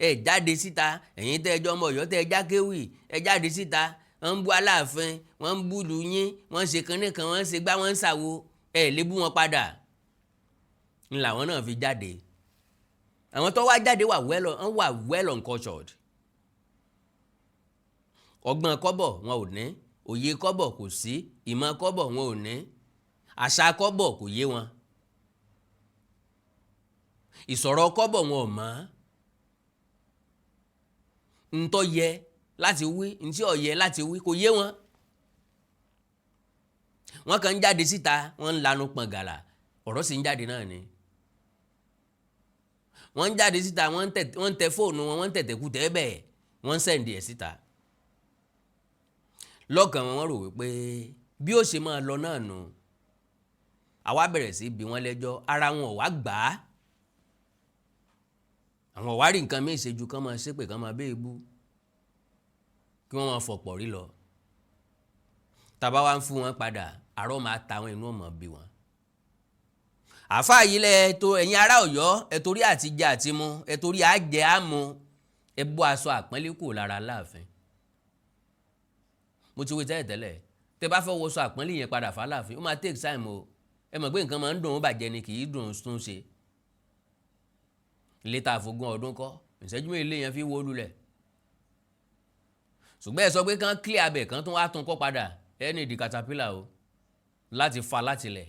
ẹ jáde síta. Ẹ̀yin tẹ́ ẹ jẹ́ ọmọ Ọ̀yọ́, tẹ́ ẹ jákéwì, ẹ jáde síta. Wọ́n ń bú Aláàfin, wọ́n ń bú ìlú yín, wọ́n ń ṣe kinní kan, wọ́n ń ṣe gbá, wọ́n ń ṣàwo, ẹ lè bú wọn padà. Ń làwọn náà fi jáde. Àwọn tó wá jáde wà well, wọ́n wà well uncultured. Ọgbọ́n kọ́bọ̀ wọn ò ní, òye kọ́bọ̀ kò sí, ìmọ̀ kọ́bọ̀ wọn ò ní, àṣà kọ́bọ̀ kò yé wọn, ìsọ̀rọ̀ kọ́bọ̀ wọn ò mọ̀, ntọ́ yẹ láti wí, ntí ò yẹ láti wí kò yé wọn. Wọ́n kàn ń jáde síta, wọ́n ń lanu pọ̀ngàlà, ọ̀rọ̀ sì ń jáde náà ni. Wọ́n ń jáde síta, wọ́n ń tẹ fóònù wọn, wọ́n ń tẹ̀tẹ̀ kú tẹ́ bẹ́ẹ̀, wọ́n ń send ẹ̀ síta. Lọ́kàn wọn, wọ́n rò wípé bí ó ṣe máa lọ náà nù. Àwa bẹ̀rẹ̀ sí bí wọ́n lẹ́jọ́, ara wọn ò wá gbà á. Àwọn ò wá rí nǹkan míì ṣe ju kán máa ṣépè, kán máa béèbú, kí wọ́n máa fọ̀pọ̀ rí lọ. Tàbá wá ń fún wọn padà, àárọ̀ máa ta àwọn, inú ọmọ bí wọn. Àáfàá yìí lẹ tó, ẹ̀yin ará Ọ̀yọ́, ẹ torí àti jẹ àti mu, ẹ torí àjẹ àmu, ẹ bọ́ aṣọ àpọ́nlé kúrò lára Aláàfin. Mo ti wí tẹ́lẹ̀ tẹ́lẹ̀, tẹ́ bá fẹ́ wọṣọ àpọ́nlé yẹn padà fàláàfin, ó máa take time o. Ẹ mọ̀ pé nǹkan máa ń dùn ó bàjẹ́ ni, kì í dùn tún ṣe. Ilé tá a fogún ọdún kọ́, ìṣẹ́jú mélòó yẹn fi wó lulẹ̀? Ṣùgbọ́n ẹ sọ pé kán clear abẹ kan tún wá tún kọ́ padà, ẹ ní ìdí caterpillar o láti fa láti lẹ̀.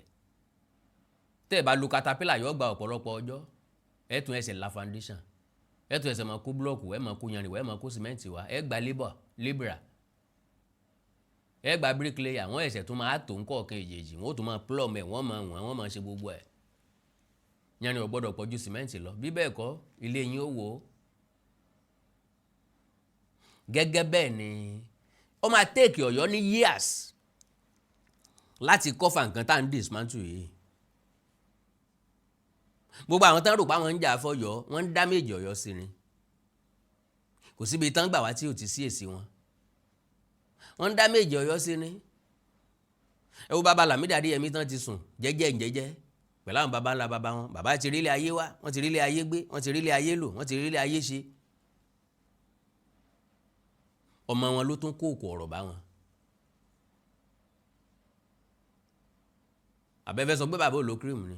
Tẹ́ ẹ bá lu caterpillar, yóò gba ọ̀pọ̀lọpọ̀ ọjọ́. Ẹ tún ẹsẹ̀ la foundation, ẹ tún ẹsẹ̀ máa kó búlọ̀kù, ẹ máa kó yanrìn wá, ẹ máa kó sìmẹ́ǹtì wá, ẹ gba labourer, ẹ gba bricklayer, àwọn ẹsẹ̀ tó máa tó nǹkan èjèèjì, wọ́n ó tún máa plumb ẹ̀, wọ́n máa wọ́n, wọ́n máa ṣe gbogbo ẹ̀. Yanrìn ò gbọ́dọ̀ pọ̀ ju sìmẹ́ǹtì lọ, bí bẹ́ẹ̀ kọ́, ilé yín ó wò ó. Gẹ́gẹ́ bẹ́ẹ̀ ni ó máa take Ọ̀yọ́ ní years láti cover nǹkan tá à ń dismantle yìí. Gbogbo àwọn tán rò pé àwọn ń jà fọ́yọ́, wọ́n ń damage Ọ̀yọ́ sí ni. Kò síbi tán gbà wá tí ò ti sí èsì wọn. Wọ́n ń damage Ọ̀yọ́ sí ni. Ẹ wo bàbá Lámídì Adéyẹmí tán ti sùn jẹ́jẹ́ jẹ́jẹ́ pẹ̀lú àwọn baba ńlá baba wọn. Bàbá ti rí ilé ayé wá, wọ́n ti rí ilé ayé gbé, wọ́n ti rí ilé ayé lò, wọ́n ti rí ilé ayé ṣe. Ọmọ wọn ló tún kó òkú ọ̀rọ̀ bá wọn. Àbẹ́fẹ́ sọ pé bàbá ò lo cream ni?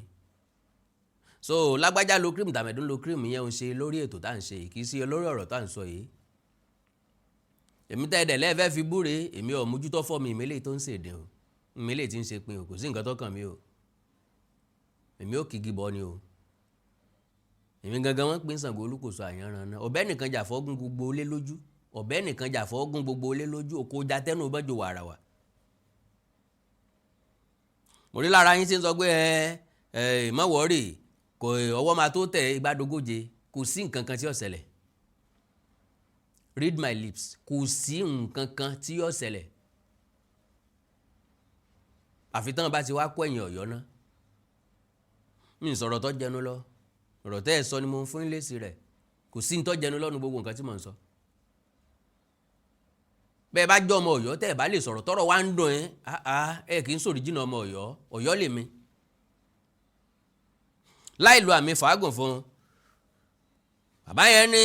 So lágbájá lo cream, tàmẹ̀dún lo cream, yẹn ń ṣe lórí ètò tá à ń ṣe yìí, kì í ṣe lórí ọ̀rọ̀ tá à ń sọ yìí. Èmi tẹ́ ẹ̀dẹ̀ lẹ́ẹ̀fẹ́ fi búre, èmi ò mójútó fọ́ mi, ìmẹ́lẹ̀ tó ń ṣèdè o, ìmẹ́lẹ̀ tí ń ṣe pin o, kò sí nǹkan tó kàn mí o. Èmi ò kígi bọ́ ni o. Èmi gangan wọ́n pín Ṣàngó Olúkòso àyànran náà. Ọ̀bẹ nìkan jà fọ́gún gbogbo olé lójú, ọ̀bẹ nìkan jà fọ́gún gbogbo olé lójú, òkò já tẹ́nu bọ́jọ wàràwà. Mo rí lára yín tí ń sọ pé ẹ ẹ má worry, kò ọwọ́ máa tó tẹ̀ igbádogóje. Kò sí nǹkan kan tí ó ṣẹlẹ̀. Read my lips, kò sí nǹkan kan tí yóò ṣẹlẹ̀, àfi tán bá ti wá kó ẹ̀yìn Ọ̀yọ́ náà. Mi sọ̀rọ̀ tó jẹnu lọ, ọ̀rọ̀ tẹ́ ẹ sọ ni mo ń fún lésì rẹ̀. Kò sí ní tó jẹnu lọ́nu gbogbo nǹkan tí mò ń sọ. Bẹ́ẹ̀ bá jọ ọmọ Ọ̀yọ́, tẹ́ ẹ bá lè sọ̀rọ̀, tọ́rọ̀ wá ń dùn ẹ́, ẹ kì í sòrí jìnnà ọmọ Ọ̀yọ́. Ọ̀yọ́ lèmi láì lo àmì fàágùn fún un. Bàbá yẹn ní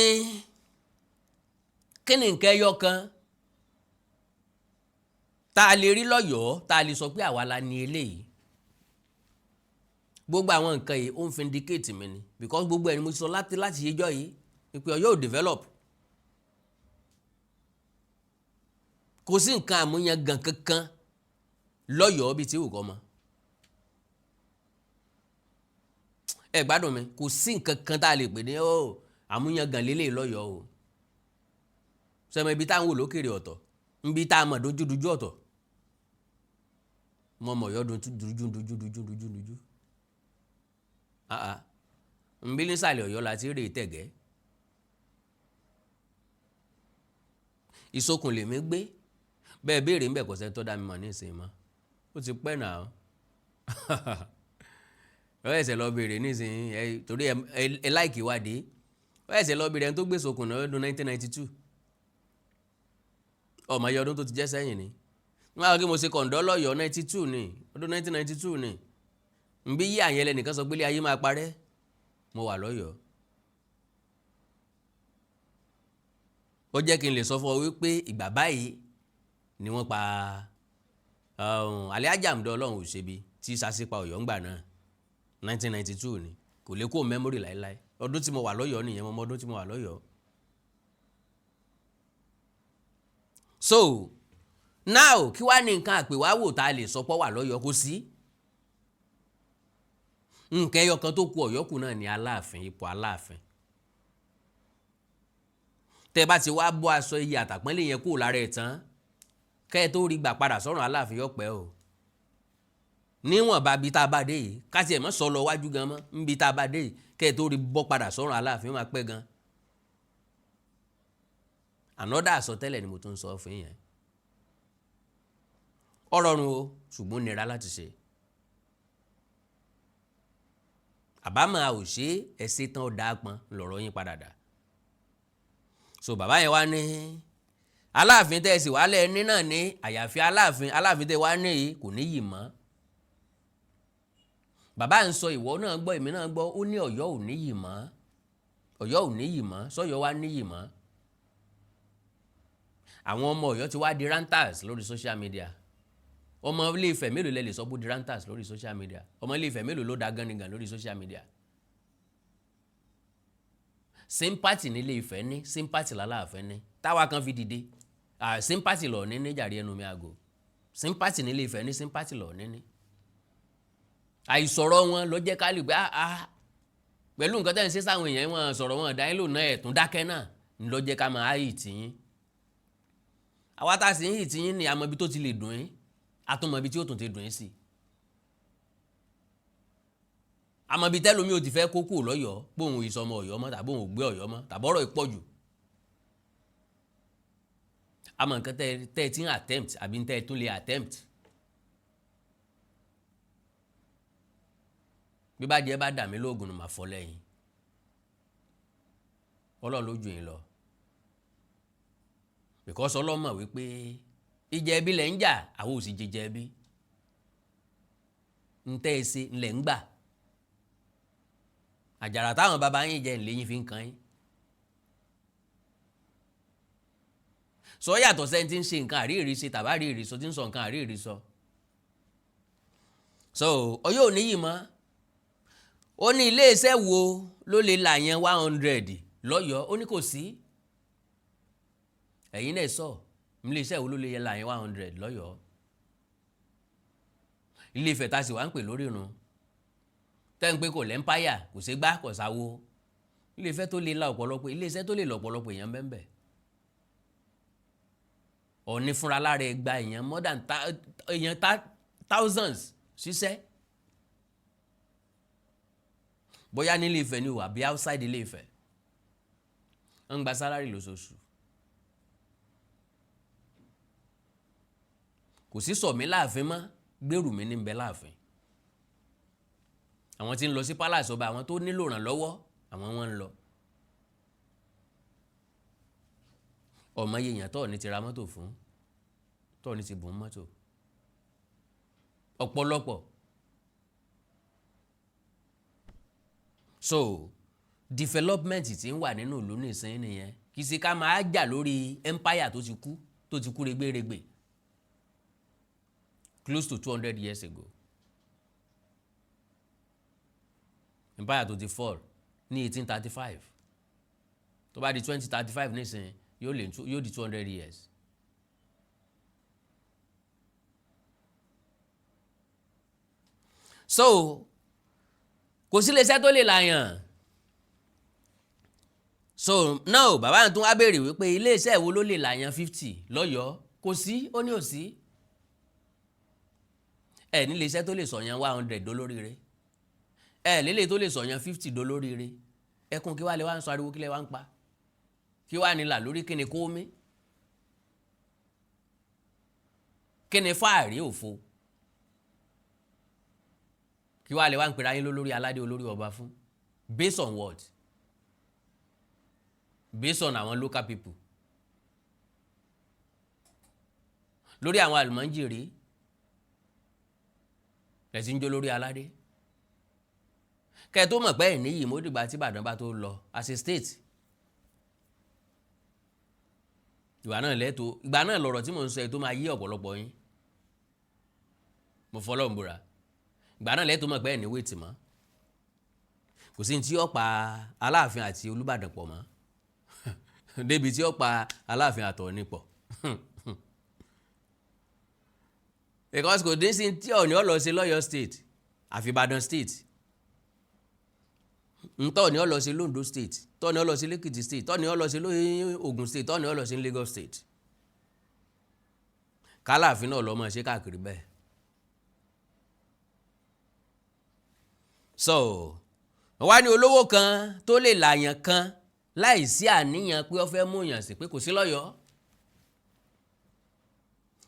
kí ni nǹkan ẹyọ kan tá a lè rí lọ́yọ̀ọ́, tá a lè sọ pé àwa la ní eléyìí? Gbogbo àwọn nǹkan yìí, ó ń vindicate mi ni, because gbogbo ẹni mo ti sọ láti yéjọ́ yìí pé Ọ̀yọ́ ò develop. Kò sí nǹkan àmúyangàn kankan lọ́yọ̀ọ́ bíi tí wù kọ́ mọ́. Ẹ gbádùn mi, kò sí nǹkan kan tá a lè pè ní ó àmúyangàn lélẹ̀ lọ́yọ̀ọ́ o. Sọmọ ibi táwọn wò lókèrè ọ̀tọ̀, ibi tá a mọ̀ dojúdojú ọ̀tọ̀. Mo mọ̀ Ọ̀yọ́ dojú dojú dojú dojú dojú dojú. Nbí nísàlẹ̀ Ọ̀yọ́ la ti rè tẹ̀gẹ́. Ìsokùn lèmi gbé bẹ́ẹ̀ béèrè ńbẹ̀, kò sẹ́ni tó dá mi mọ̀ ní ìsìn mọ́. Ó ti pẹ́ náà, ó ẹsẹ̀ lọ béèrè nísìnyí ẹ, torí ẹ láìkì ìwádìí. Ó ẹsẹ̀ lọ béèrè ẹni tó gbé sokùn náà lọ́dún 1992. Ọmọ iye ọdún tó ti jẹ́ sẹ́yìn ni wọ́n á kí mo ṣe kọ̀ǹdọ́ lọ́yọ̀ọ́. 92 ni, ọdún 1992 ni. Nbí yí àyẹn lẹ́nìkan sọ pé ilé ayé máa parẹ́, mo wà lọ́yọ̀ọ́. Ó jẹ́ kí n lè sọ fún ọ wípé ìgbà báyìí ni wọ́n pa Alhaji Àmùdá Ọlọ́run Òṣèbí tí sasipa Ọ̀yọ́ ńgbà náà. 1992 ni, kò lè kó memory láéláé. Ọdún tí mo wà lọ́yọ̀ọ́ nìyẹn, mo mọ ọdún tí mo wà lọ́yọ̀ọ́. So now, kí wàá ní nǹkan àpèwáwò tá a lè sọ pọ́ wà lọ́yọ̀ọ́? Kò sí nǹkan ẹyọ kan tó kù Ọ̀yọ́ kù náà ní Aláàfin, ipò Aláàfin. Tẹ́ bá ti wá bọ́ aṣọ iyì àtàpọ́nlé yẹn kúrò lára ẹ̀ tán, kẹ́ ẹ tó rí gbà padà sọ́run Aláàfin yọ̀pẹ́ o. Níwọ̀n bá bí tá a bá dé yìí, ká tiẹ̀ mọ́ sọ lọ wájú gan mọ́ níbi tá a bá dé yìí, kẹ́ ẹ tó rí bọ́ padà sọ́run Aláàfin máa pẹ́ gan. Ànọ́dà àsọtẹ́lẹ̀ ni mo tún ń sọ fún yẹn. Ó rọrùn o, ṣùgbọ́n nira láti ṣe. Àbámọ̀ a ò ṣe ẹsẹ̀ tán, ó dáa pọn lọ̀rọ̀ yín padà dà. So bàbá yẹn wá ní Aláàfin tẹ́ ẹ sì wálẹ̀ ní náà ní àyàfi Aláàfin. Aláàfin tẹ́ wá ní yìí kò ní yìí mọ́. Bàbá ń sọ, ìwọ náà gbọ́, èmi náà gbọ́. Ó ní Ọ̀yọ́ ò ní yìí mọ́, Ọ̀yọ́ ò ní yìí mọ́. Sọ́yọ́ wá ní yìí mọ́? Àwọn ọmọ Ọ̀yọ́ ti wá di ranters lórí social media. Ọmọ Ilé Ifẹ̀ mélòó lẹ lè sọ bó di ranters lórí social media? Ọmọ Ilé Ifẹ̀ mélòó ló da ganigan lórí social media? Sympathy nílé Ifẹ̀ ní, sympathy lálàáfẹ́ ní, táwa kan fi dìde. Sympathy lọ ní níjàre ẹnu mi àgò. Sympathy nílé Ifẹ̀ ní, sympathy lọ ní. Àìsọ̀rọ̀ wọn ló jẹ́ ká lè gbé pẹ̀lú nǹkan tẹ́ ń ṣe sáwọn èèyàn. Wọn sọ̀rọ̀, wọn dá yín lò náà, ẹ̀tún dákẹ́ náà ń lọ jẹ́ ká máa hì tì yín. Àwa tá a sì ń hì tì yín ni àmọ́ ibi tó ti lè dùn yín, àtúmọ̀ ibi tí ó tún ti dùn yín sí. Àmọ́ ibi tẹ́lómi ò ti fẹ́ kó kúrò lọ́yọ̀ọ́, bóun ìsọmọ Ọ̀yọ́ mọ́, tàbí òun ò gbé Ọ̀yọ́ mọ́, tàbọ́rọ̀ ìpọ̀jù. Àmọ́ nǹkan tẹ́ ẹ ti ń attempt àbí tẹ́ ẹ tún lè attempt. Bí bá jẹ́ bá dà mí lóògùn, mà fọ́ lẹ́yìn. Ọlọ́run ló jù yín lọ, because Ọlọ́run mọ̀ wípé ìjà ẹbí lẹ̀ ń jà, àwọn ò sì jẹjẹ ẹbí. Ń tẹ́ ẹ ṣe ńlẹ̀ ń gbà. Àjàrà táwọn bàbá yín jẹ ńlẹ̀ yín fi ń kan yín. Sọ yàtọ̀ sẹ́ni tí ń ṣe nǹkan àríyìnrí ṣe tàbá àríyìnrí sọ, tí ń sọ nǹkan àríyìnrí sọ. So Ọ̀yọ́ ò níyì mọ́. Ó ní iléeṣẹ́ wo ló lè là yẹn 100 lọ́yọ̀ọ́? Ó ní kò sí. Ẹ̀yin náà sọ, iléeṣẹ́ wo ló lè là yẹn 100 lọ́yọ̀ọ́? Ilé Ifẹ̀ tá a sì wá ń pè lórí irun tẹ́ ń pé kò lẹ́ńpáyà, kò sí gbá, kò sáwo. Ilé Ifẹ̀ tó lè la ọ̀pọ̀lọpọ̀ iléeṣẹ́ tó lè lọ ọ̀pọ̀lọpọ̀ èèyàn bẹ́ẹ̀. Ọ̀ní fúnra lára ẹ̀ gba èèyàn more than èèyàn thousands. ṣiṣẹ́, bóyá nílé Ifẹ̀ ni o àbí outside Ilé Ifẹ̀, ń gba salary lóṣooṣù. Kò sí sọ̀mí láàfin mọ́, gbèrú mi ní bẹ láàfin. Àwọn tí ń lọ sí palace ọba, àwọn tó nílò ìrànlọ́wọ́, àwọn wọn ń lọ. Ọmọ yèèyàn tọ́ ní ti ra mọ́tò fún, tọ́ ní ti bùn mọ́tò ọ̀pọ̀lọpọ̀. So development tí ń wà nínú ìlú nìsín nìyẹn. Kì í ṣe ká máa jà lórí empire tó ti kú, tó ti kú rẹ̀gbẹ̀rẹ̀gbẹ̀ close to 200 years ago, empire tó ti fall ní 1835. Tó bá di 2035 nísìnyí, yóò di 200 years. So kò sí iléeṣẹ́ tó lè làyàn. So now bàbá yẹn tún wá béèrè wípé iléeṣẹ́ wo ló lè làyàn 50 lọ́yọ̀ọ́? Kò sí, ó ní ò sí. Ẹ ní iléeṣẹ́ tó lè sọ̀yàn 100 dolóríire, ẹ lélẹ̀ tó lè sọ̀yàn 50 dolóríire. Ẹkùn kí wàá lè wá ń sọ ariwo, kí lè wá ń pa, kí wàá nílà lórí, kí ni kó mí, kí ni fáàrí òfo, kí wàá lè wá ń pera yín lólórí aládé, olórí ọba fún? Based on what? Based on àwọn local people, lórí àwọn àlùmọ́njìrì lẹ́sìn ń jó lórí aládé. Kẹ́ ẹ tó mọ̀ pé ẹ̀ níyì mo dìgbà tí Ìbàdàn bá tó lọ as a state. Ìgbà náà lẹ́tọ̀, ìgbà náà lọ̀rọ̀ tí mò ń sọ yìí tó máa yí ọ̀pọ̀lọpọ̀ yín. Mo fọlọ́ ń búra, ìgbà náà lẹ́tọ̀ mọ̀ pé ẹ̀ ní wéètì mọ́. Kò sí ní tí ó pa Aláàfin àti Olúbàdàn pọ̀ mọ́ débi tí ó pa Aláàfin àtọ̀ọ̀ni pọ̀, because kò dín sí tí Ọọ̀ni ó lọ sí lọ́yọ̀ state àfi Ìbàdàn state, ntọ́ọ̀ni ó lọ sí l'Ondo state, tọ́ọ̀ni ó lọ sí l'Èkìtì state, tọ́ọ̀ni ó lọ sí Ògùn state, tọ́ọ̀ni ó lọ sí Lagos state. Kálàfin náà lọ́ mọ̀ ṣe káàkiri bẹ́ẹ̀. So wá ní olówó kan tó lè làyàn kan láì sí àníyàn pé ó fẹ́ mú yàn sí pé kò sí lọ́yọ̀ọ́,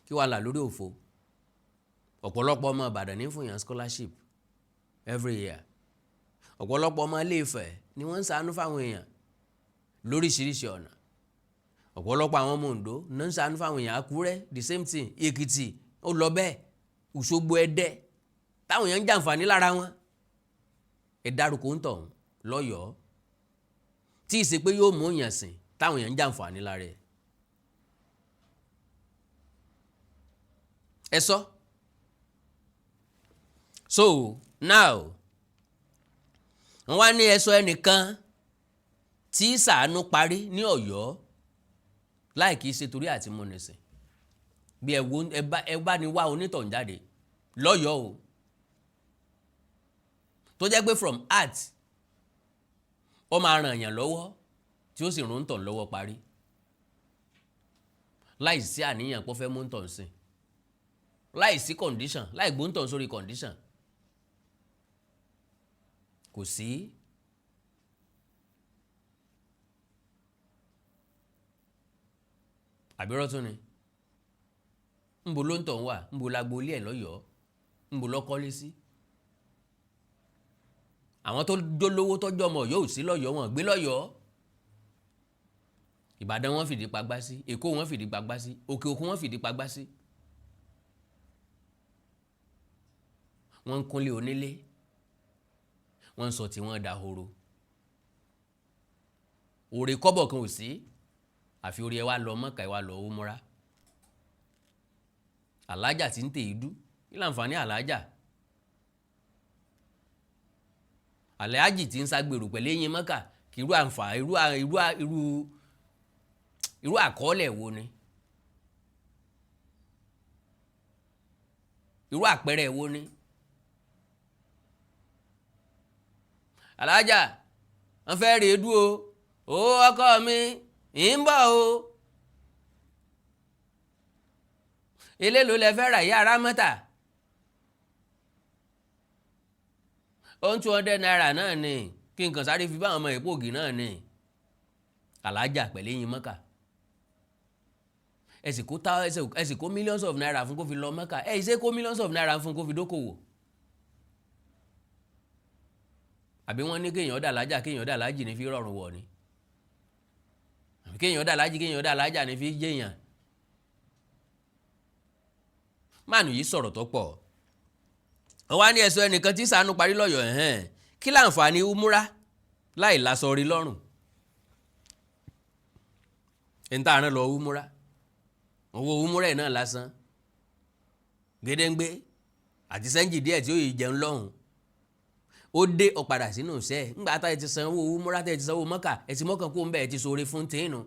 kí wàá là lórí òfo. Ọ̀pọ̀lọpọ̀ ọmọ Ìbàdàn ní fún yàn scholarship every year. Ọ̀pọ̀lọpọ̀ ọmọ Ilé Ifẹ̀ ni wọ́n ń ṣàánú fáwọn èèyàn lóríṣiríṣi ọ̀nà. Ọ̀pọ̀lọpọ̀ àwọn ọmọ Oǹdó ní ń ṣàánú fáwọn èèyàn. Àkúrẹ́ the same thing, Èkìtì ó lọ bẹ́ẹ̀, Òṣogbo, Ẹdẹ, táwọn èèyàn ń jàǹfààní lára wọn. Ẹ dárúkọ ń tọ̀hún lọ́yọ̀ọ́ tí ì ṣe pé yóò mú èèyàn sìn táwọn èèyàn ń jàǹfààní lára ẹ̀. Ẹ sọ. So now wọ́n wá ní ẹsọ ẹnìkan tí ṣàánú parí ní Ọ̀yọ́ láì kìí ṣe torí àti múnisìn. Bí ẹ bá ní wá onítọ̀hún jáde lọ́yọ̀ọ́ o, tó jẹ́ pé from heart ó máa ràn yàn lọ́wọ́ tí ó sì rún tọ̀ lọ́wọ́ parí láì sí àníyàn pé ó fẹ́ mú tọ̀ sìn, láì sí condition, láì gbóǹtọ̀ sórí condition, kò sí. Àbírọ́ tún ni ńbo ló ń tọ̀ ń wà, ńbo lágbo ilé ẹ̀ lọ́yọ̀ọ́, ńbo lọ́kọ́lé sí. Àwọn tó jólówó tọ́jú ọmọ yóò sí lọ́yọ̀ọ́, wọn gbé lọ́yọ̀ọ́. Ìbàdàn wọn fìdí pagbá sí, Èkó wọn fìdí pagbá sí, Òkè Òkun wọn fìdí pagbá sí. Wọ́n ń kúnlé onílé, wọ́n ń sọ tí wọ́n dahoro. Òrè kọ́bọ̀ kan ò sí, àfi orí ẹ wá lọ Mọ́kà, ẹ wá lọ Umura. Alájà tí ń tè é dú, kí láǹfààní alájà? Aláàjì tí ń ságbèrò pẹ̀lú eyín Mọ́kà, kí irú àǹfààní, irú àkọọ́lẹ̀ wo ni? Irú àpẹẹrẹ wo ni? Alájà wọ́n fẹ́ rèé dú o, ó ọkọ mi ń bọ̀ o, eléèló lẹ fẹ́ rà yí ara mọ́tà? Ó ń ₦200 náà ni, kí n kàn sáré fi báwọn ọmọ ìpò ògì náà ni. Alájà pẹ̀lú eyín mọ́kà, ẹ sì kó tá, ẹ sì kó millions of naira fún kó fi lọ mọ́kà. Ẹ ṣe kó millions of naira fún kó fi dókòwò, àbí wọ́n ní kéèyàn dà lájà, kéèyàn dà lájì ní fi rọrùn wọ̀ ni, àbí kéèyàn dà lájì, kéèyàn dà lájà ní fi jẹ́yàn? Máàlù yìí sọ̀rọ̀ tó pọ̀. Wọ́n wá ní ẹ̀sọ́ ẹnìkan tí sànú parí lọ́yọ̀. Ẹ̀hẹ́n, kí láǹfààní umura láì lásọ rí lọ́rùn? Ẹni tá a rán lọ umura, owó umura ẹ̀ náà lásán gédéǹgbé àti sẹ́ńjì díẹ̀ tí ó yìí jẹun lọ́hùn. Ó dé, ó padà sínú iṣẹ́. Ńgbà tá ẹ ti san owó umura, tá ẹ ti san owó mọ́kà, ẹ ti mọ́kàn kó ń bẹ̀, ẹ ti sọ̀rọ̀ fún tìǹnù.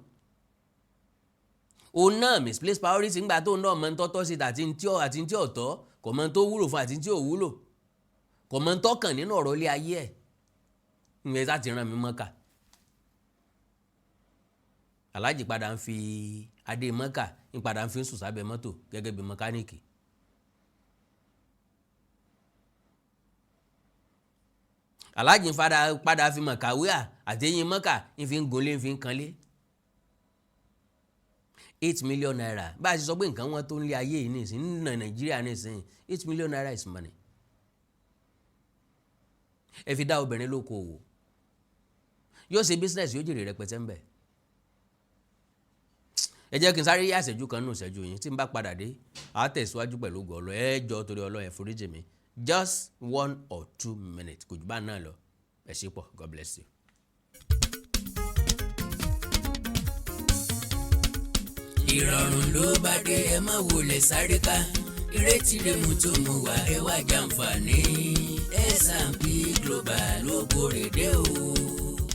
Òun náà misplaced priority. Ńgbà tó náà mọ̀ ń tọ́tọ́ sí àti ntí ọ̀tọ̀, kò mọ̀ ń tó wúlò fún àti ntí ò wúlò, kò mọ̀ ń tọ́kàn nínú ọ̀rọ̀ ilé ayé ẹ̀. Ń sá ti ràn mí mọ́kà. Aláàjì padà ń fi adé mọ́kà, ń padà ń fi sùn sábẹ́ mọ́tò gẹ́gẹ́ bí mẹkáníìkì. Aláàjì ń padà fi mọ̀kàwéà àti eyín mọ́kà ń fi ń gunlé, ń fi ń kanlé. ₦8 million, bá a ṣe sọ pé nǹkan wọn tó ń lé ayé yìí nìsín ní Nàìjíríà nìsín, ₦8 million is money. Ẹ fi dá obìnrin lóko òwò, yóò ṣe business, yóò jèrè rẹpẹtẹ ń bẹ. Ẹ jẹ́ kí n sáré yá ìṣẹ́jú kan nù ìṣẹ́jú yín. Tí n bá padà dé, àá tẹ̀síwájú pẹ̀lú ògo Ọlọ́run. Ẹ jọ, torí Ọlọ́run, ẹ foríjì mi, just 1 or 2 minutes, kò jù bá náà lọ. Ẹ ṣé pọ̀. God bless you. Ìrọ̀rùn ló bá dé. Ẹ má wulẹ̀ sáré ká ìrètí rẹ̀ mú tó mú wá. Ẹ wá jàǹfààní S&P Global ló kórè dé o.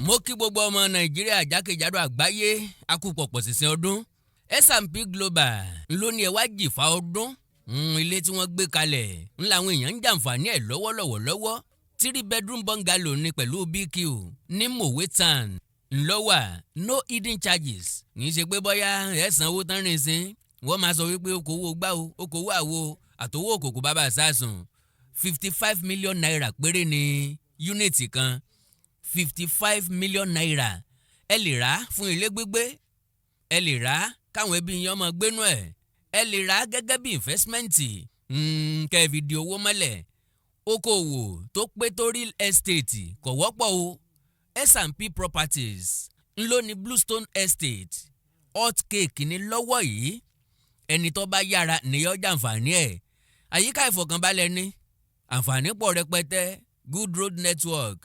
Mo kí gbogbo ọmọ Nàìjíríà jákèjádò àgbáyé, akúpọ̀pọ̀ sísìn ọdún. S&P Global ló ní ẹ wá jìfà ọdún. Ilé tí wọ́n gbé kalẹ̀ ń làwọn èèyàn ń jàǹfààní ẹ̀ lọ́wọ́lọ́wọ́ lọ́wọ́. Three bedroom bungalow ní pẹ̀lú BQ ní Mowe Town ńlọ́wà. No hidden charges. Kì í ṣe pé bóyá ẹ sanwó tán rìn sí, wọ́n máa sọ wípé okòwò gbá o, okòwò àwo àtòwò òkòkò bàbá sásùn. ₦55 million péré ní unit kan. ₦55 million, ẹ lè rà á fún ilé gbígbé, ẹ lè rà á káwọn ẹbí yẹn ọmọ gbénú ẹ̀, ẹ lè rà á gẹ́gẹ́ bí investment kẹ́ ẹ fi di owó mọ́lẹ̀. Okòwò tó pé tó real estate kò wọ́pọ̀ o. S&P Properties ńlọ ní Bluestone Estate. Hot cake ní lọ́wọ́ yìí. Ẹni tó bá yára nìyọ́ jàǹfààní ẹ̀. Àyíká ìfọ̀kànbalẹ̀ ní àǹfààní pọ̀ rẹpẹtẹ: good road network,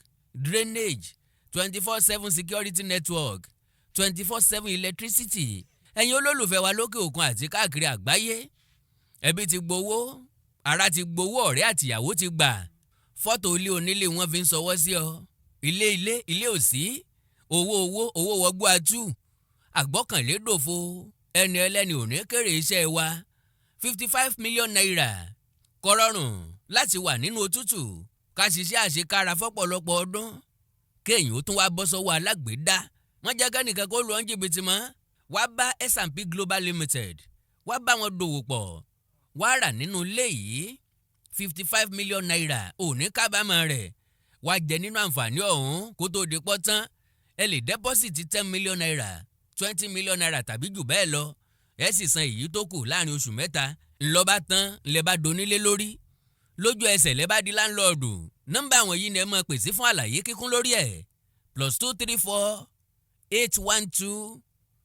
drainage, 24/7 security network, 24/7 electricity. Ẹ̀yin olólùfẹ́ wa lókè òkun àti káàkiri àgbáyé, ẹbí ti gbowó, ará ti gbowó, ọ̀rẹ́ àtìyàwó ti gbà. Fọ́tò ilé onílé wọn fi ń sọwọ́ sí ọ. Ilé ilé ilé ò sí, owó owó owó wọgbó atú, àgbọ́kànlé dòfo. Ẹni ẹlẹ́ni ò ní kéré iṣẹ́ wa. ₦55 million kò rọrùn láti wà nínú òtútù, ká ṣiṣẹ́ àṣekára fọ́pọ̀lọpọ̀ ọdún, kéèyàn ó tún wá bọ́ sọ́wọ́ alágbèédá. Wọ́n jẹ́ kẹ́nìkan kó lu ọ́n jìbìtì mọ́. Wá bá S&P Global Limited, wá bá wọn dòwò pọ̀, wá rà nínú ilé yìí. ₦55 million, ò ní kábàámọ̀ rẹ̀. Wá jẹ nínú àǹfààní ọ̀hún kó tó di pọ́ tán. Ẹ lè deposit ₦10 million, ₦20 million tàbí jù bẹ́ẹ̀ lọ. Ẹ sì san èyí tó kù láàrin oṣù 3. Ńlọba tán, ńlẹ bá donílé lórí lójú ẹsẹ̀, lẹ́ bá di landlord. Nọ́mbà àwọn yìí ni ẹ máa pèsè fún àlàyé kíkún lórí ẹ̀: +234 812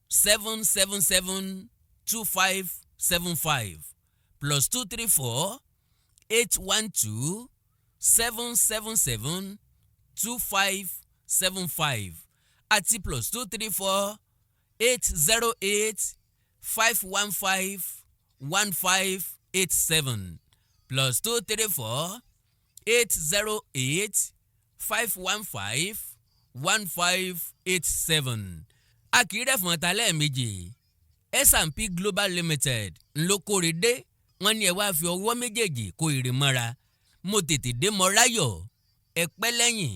777 2575, +234 812 777 2575 àti +234 808 515 1587, +234 808 515 1587. A kì í rẹ̀fọ̀n ta lẹ́ẹ̀mejì. S&P Global Limited ńlọkọ̀rẹ́ dé. Wọ́n ní ẹ wá fi ọwọ́ méjèèjì kó èrè mọ́ra. Mo tètè dé, mọ́ ráyọ̀, ẹ pẹ́ lẹ́yìn,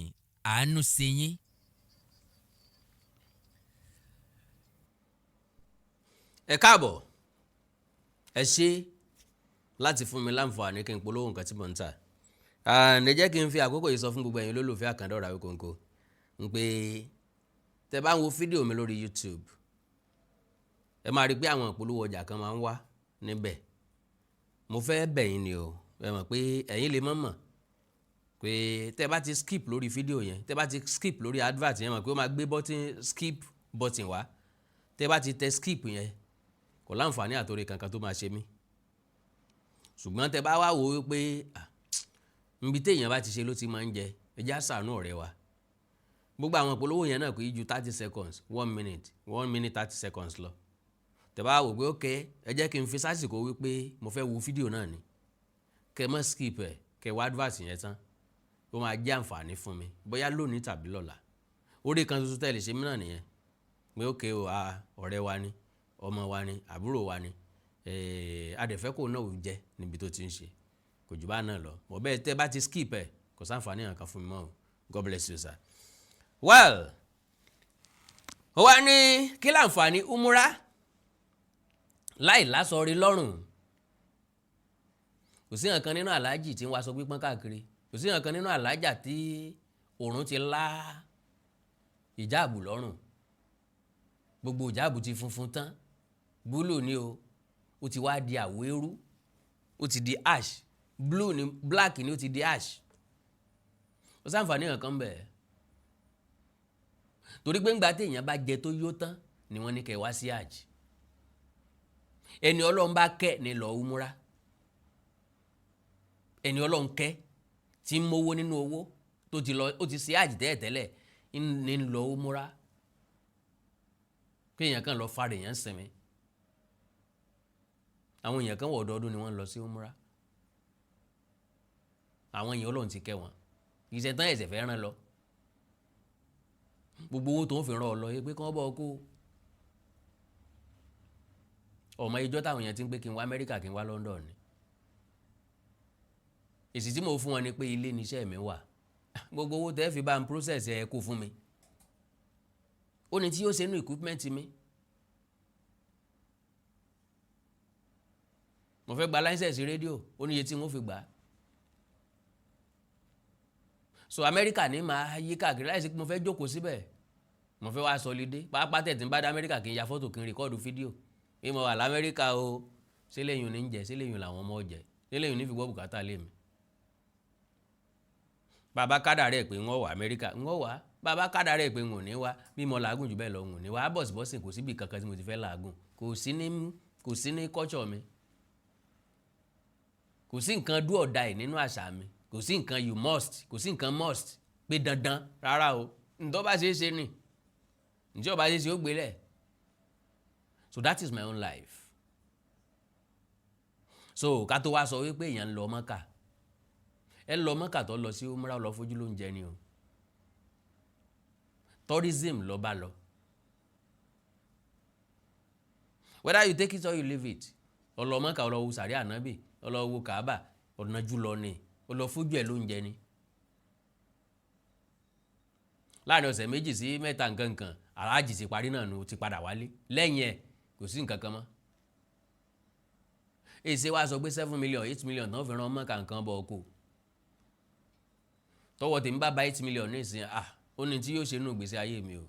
àánú ṣe yín. Ẹ káàbọ̀, ẹ ṣe láti fún mi láǹfààní kí n polówó nǹkan tí mò ń tà. And ẹ jẹ́ kí n fi àkókò yìí sọ fún gbogbo ẹ̀yin olólùfẹ́ Àkàndá Ọ̀rọ̀ Awíkonko ń pé tẹ́ bá ń wo fídíò mi lórí YouTube, ẹ máa rí i pé àwọn ìpolówó ọjà kan máa ń wá níbẹ̀. Mo fẹ́ bẹ̀ yín ni o. Ẹ mọ̀ pé ẹ̀yin lè mọ̀ mọ̀ pé tẹ́ bá ti skip lórí fídíò yẹn, tẹ́ bá ti skip lórí advert yẹn, mọ̀ pé ó máa gbé button, skip button wá. Tẹ́ bá ti tẹ skip yẹn, kò láǹfààní àtòrí kankan tó máa ṣe mí. Ṣùgbọ́n tẹ́ bá wá wò ó pé nbi téèyàn bá ti ṣe ló ti máa ń jẹ, ẹ já ṣàánú ọ̀rẹ́ wa. Gbogbo àwọn ìpolówó yẹn náà kò í ju 30 seconds, one minute, 1 minute 30 seconds lọ. Tẹ́ bá wò pé ok, ẹ jẹ́ kí n fi sásìkò wípé mo fẹ́ wo fídíò náà ni, kẹ́ mọ́ skip ẹ̀, kẹ́ wá advert yẹn tán, ó máa jẹ́ àǹfààní fún mi bóyá lónìí tàbí lọ́la. Orí kan tuntun tẹ́ lè ṣe mí náà nìyẹn pé ok o, ọ̀rẹ́ wa ni, ọmọ wa ni, àbúrò wa ni, adẹ̀fẹ́ kò náà ò jẹ́ níbi tó ti ń ṣe. Kò jù bá náà lọ mọ̀ bẹ́ẹ̀. Tẹ́ bá ti skip ẹ̀, kò sáǹfààní kankan fún mi mọ́ o. God bless you, sir. Well, ó wá ní kí láǹfààní umura láì lásọrí lọ́rùn? Kò sí nǹkan nínú aláàjì tí ń wá aṣọ pípọ́n káàkiri. Kò sí nǹkan nínú aláàjà tí òòrùn ti lá ìjáàbù lọ́rùn. Gbogbo ìjáàbù ti funfun tán, búlù ni o, ó ti wá di àwọ̀ eérú, ó ti di ash. Blue ni, black ni, ó ti di ash. Kò sáǹfààní kankan bẹ́ẹ̀, torí pé ńgbà téèyàn bá jẹ tó yó tán ni wọ́n ní kẹ́ wá sí àjì. Ẹni Ọlọ́run bá kẹ́ ni lọ́ọ́ umura. Ẹni Ọlọ́run kẹ́ tí ń mówó nínú owó tó ti lọ, ó ti ṣe àjì tẹ́lẹ̀tẹ́lẹ̀ ní lọ umura. Kéèyàn kàn lọ fara èèyàn sinmi. Àwọn èèyàn kan wọ̀, ọdọọdún ni wọ́n lọ sí umura. Àwọn èèyàn Ọlọ́run ti kẹ́ wọn, kì í ṣe tán ẹ̀sẹ̀ fẹ́ rán lọ. Gbogbo owó tó ń fi ràn ọ lọ yẹ pé kí wọ́n bọ̀ kó ọmọ ìjọ táwọn èèyàn ti ń pé kí n wá Amẹ́ríkà, kí n wá London ni. Èsì tí mo fún wọn ni pé ilé níṣẹ́ mi wà. Gbogbo owó tẹ́ fi bá ń process ẹ kó fún mi, ó ní tí yóò ṣe nínú equipment mi. Mo fẹ́ gba license rédíò, ó ní iye tí wọ́n fi gbà á. So Amẹ́ríkà ní máa yí káàkiri láìsí pé mo fẹ́ jókòó síbẹ̀, mo fẹ́ wá sọlidé pàápàá. Tẹ̀ tí ń bá dé Amẹ́ríkà, kí n ya fọ́tò, kí n record fídíò bí mo wà lamẹ́ríkà o. Sílẹ̀yìn ní ń jẹ, sílẹ̀yìn làwọn ọmọ jẹ, sílẹ̀yìn ní fi gbọ́ bùkátà lé mi. Bàbá kádà rẹ̀ pé ń wà Amẹ́ríkà, ń wà. Bàbá kádà rẹ̀ pé ń ò ní wá, bí mo làágùn jù bẹ́ẹ̀ lọ, ń ò ní wá. Bọ̀sibọ́sì kò síbi kankan tí mo ti fẹ́ làágùn. Kò sí ní culture mi. Kò sí nǹkan do or die nínú àṣà mi. Kò sí nǹkan you must, kò sí nǹkan must pé dandan rárá o. Ǹtọ́ bá ṣe é ṣe ni, ǹjẹ́ ọba ṣe é ṣe, ó gbélẹ̀. So that is my own life. So ká tó wá sọ wípé èèyàn ń lọ Mọ́kà, ẹ lọ Mọ́kà tó lọ sí umrah, lọ fojú ló ń jẹ ni o. Tourism lọ bá lọ. Whether you take it or you leave it, ọlọ Mọ́kà, ọlọ wo sàrí ànábì, ọlọ wo Kàábà, ọ̀nàjú lọ ni, ọlọ fojú ẹ̀ ló ń jẹ ni. Láàrin ọ̀sẹ̀ 2 sí 3 nǹkan kan, aláàjì ti parí náà nu, ti padà wálé. Lẹ́yìn ẹ̀, kò sí nǹkan kan mọ́. Èsì wa sọ pé 7 million, 8 million tán fi ràn Mọ́kà nǹkan bọ̀ kó tọwọ́ tèmi bá ba 8 million ní ìsìn, ah, ó ní tí yóò ṣe nínú ìgbésí ayé mi o.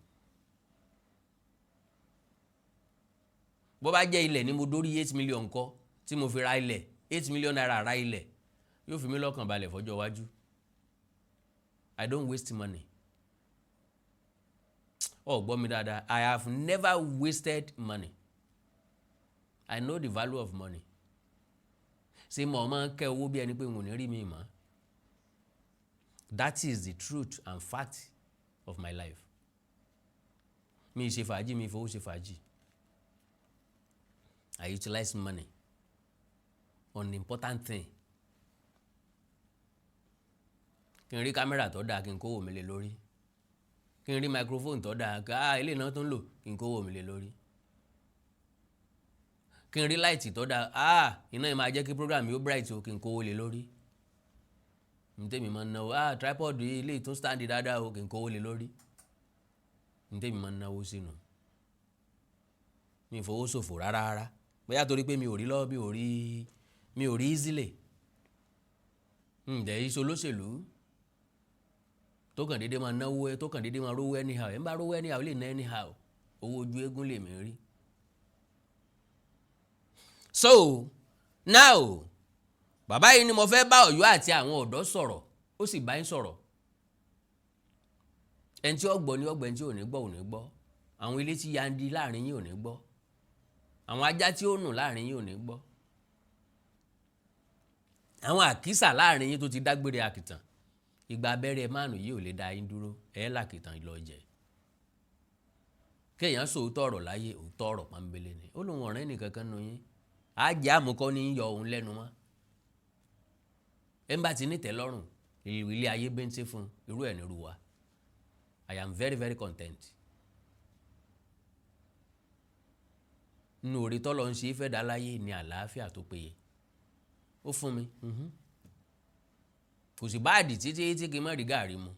Bó bá jẹ́ ilẹ̀ ni mo dórí 8 million kọ́ tí mo fi ra ilẹ̀, ₦8 million ra ilẹ̀, yóò fi mí lọ́kàn balẹ̀ fọjọ́ iwájú. I don't waste money. Ọ gbọ́ mi dáadáa, I have never wasted money. I know the value of money. Ṣé mo máa ń kẹ́ owó bí ẹni pé n ò ní rí mi mọ́? That is the truth and fact of my life. Mi ṣe fàájì, mi fowó ṣe fàájì. I utilize money on important thing. Kí n rí kámẹ́rà tó dáa, kí n kówó mi lé lórí. Kí n rí microphone tó dáa, ká ilé náà tó ń lò, kí n kówó mi lé lórí. Kí n rí light tó dáa, ah, iná yìí máa jẹ́ kí program yóò bright o, kí n kówó lé lórí. N tèmi máa ń náwó, ah, tripod yìí ilé tó stand dáadáa o, kí n kówó lé lórí. N tèmi máa ń náwó sínú, mi fowó ṣòfò rárá rárá, bóyá torí pé mi ò rí lọ́wọ́, mi ò rí easily. Ǹjẹ́ iṣẹ́ olóṣèlú tó kàn déédéé máa náwó ẹ, tó kàn déédéé máa rówó anyhow? Ẹ ń bá rówó anyhow lè ná anyhow. Owó ojú eégún lèmi rí. So now, bàbá yìí ni mo fẹ́ bá Ọ̀yọ́ àti àwọn ọ̀dọ́ sọ̀rọ̀. Ó sì bá yín sọ̀rọ̀. Ẹni tí ó gbọ́ ni ó gbọ́, ẹni tí ò ní gbọ́ ò ní gbọ́. Àwọn ilé tí yandi láàrin yín ò ní gbọ́, àwọn ajá tí ó nù láàrin yín ò ní gbọ́, àwọn àkísà láàrin yín tó ti dágbére àkìtàn. Ìgbà abẹ́rẹ́ márùn yìí ò lè dá yín dúró. Ẹ̀ làkìtàn lọ jẹ. Kéèyàn sọ òótọ́ ọ̀rọ̀ láyé, òótọ́ ọ̀rọ̀ pọ́nbélé ni. Ó lóun ọ̀rẹ́ nìkankan nu yín, àjẹ́ àmúkọ́ ní yọ òun lẹ́nu mọ́. Ẹ̀ ń bá ti nítẹ̀ lọ́rùn, ilé ayé bẹ́ńtẹ́ fún irú ẹ̀ nírú wa. I am very, very content. Nínú orí tọ́lọ́ ń ṣe é fẹ́ dá láyé ní àlàáfíà tó péye ó fún mi. Kò sì báàdì títí tí kì í má rí gàrí mu,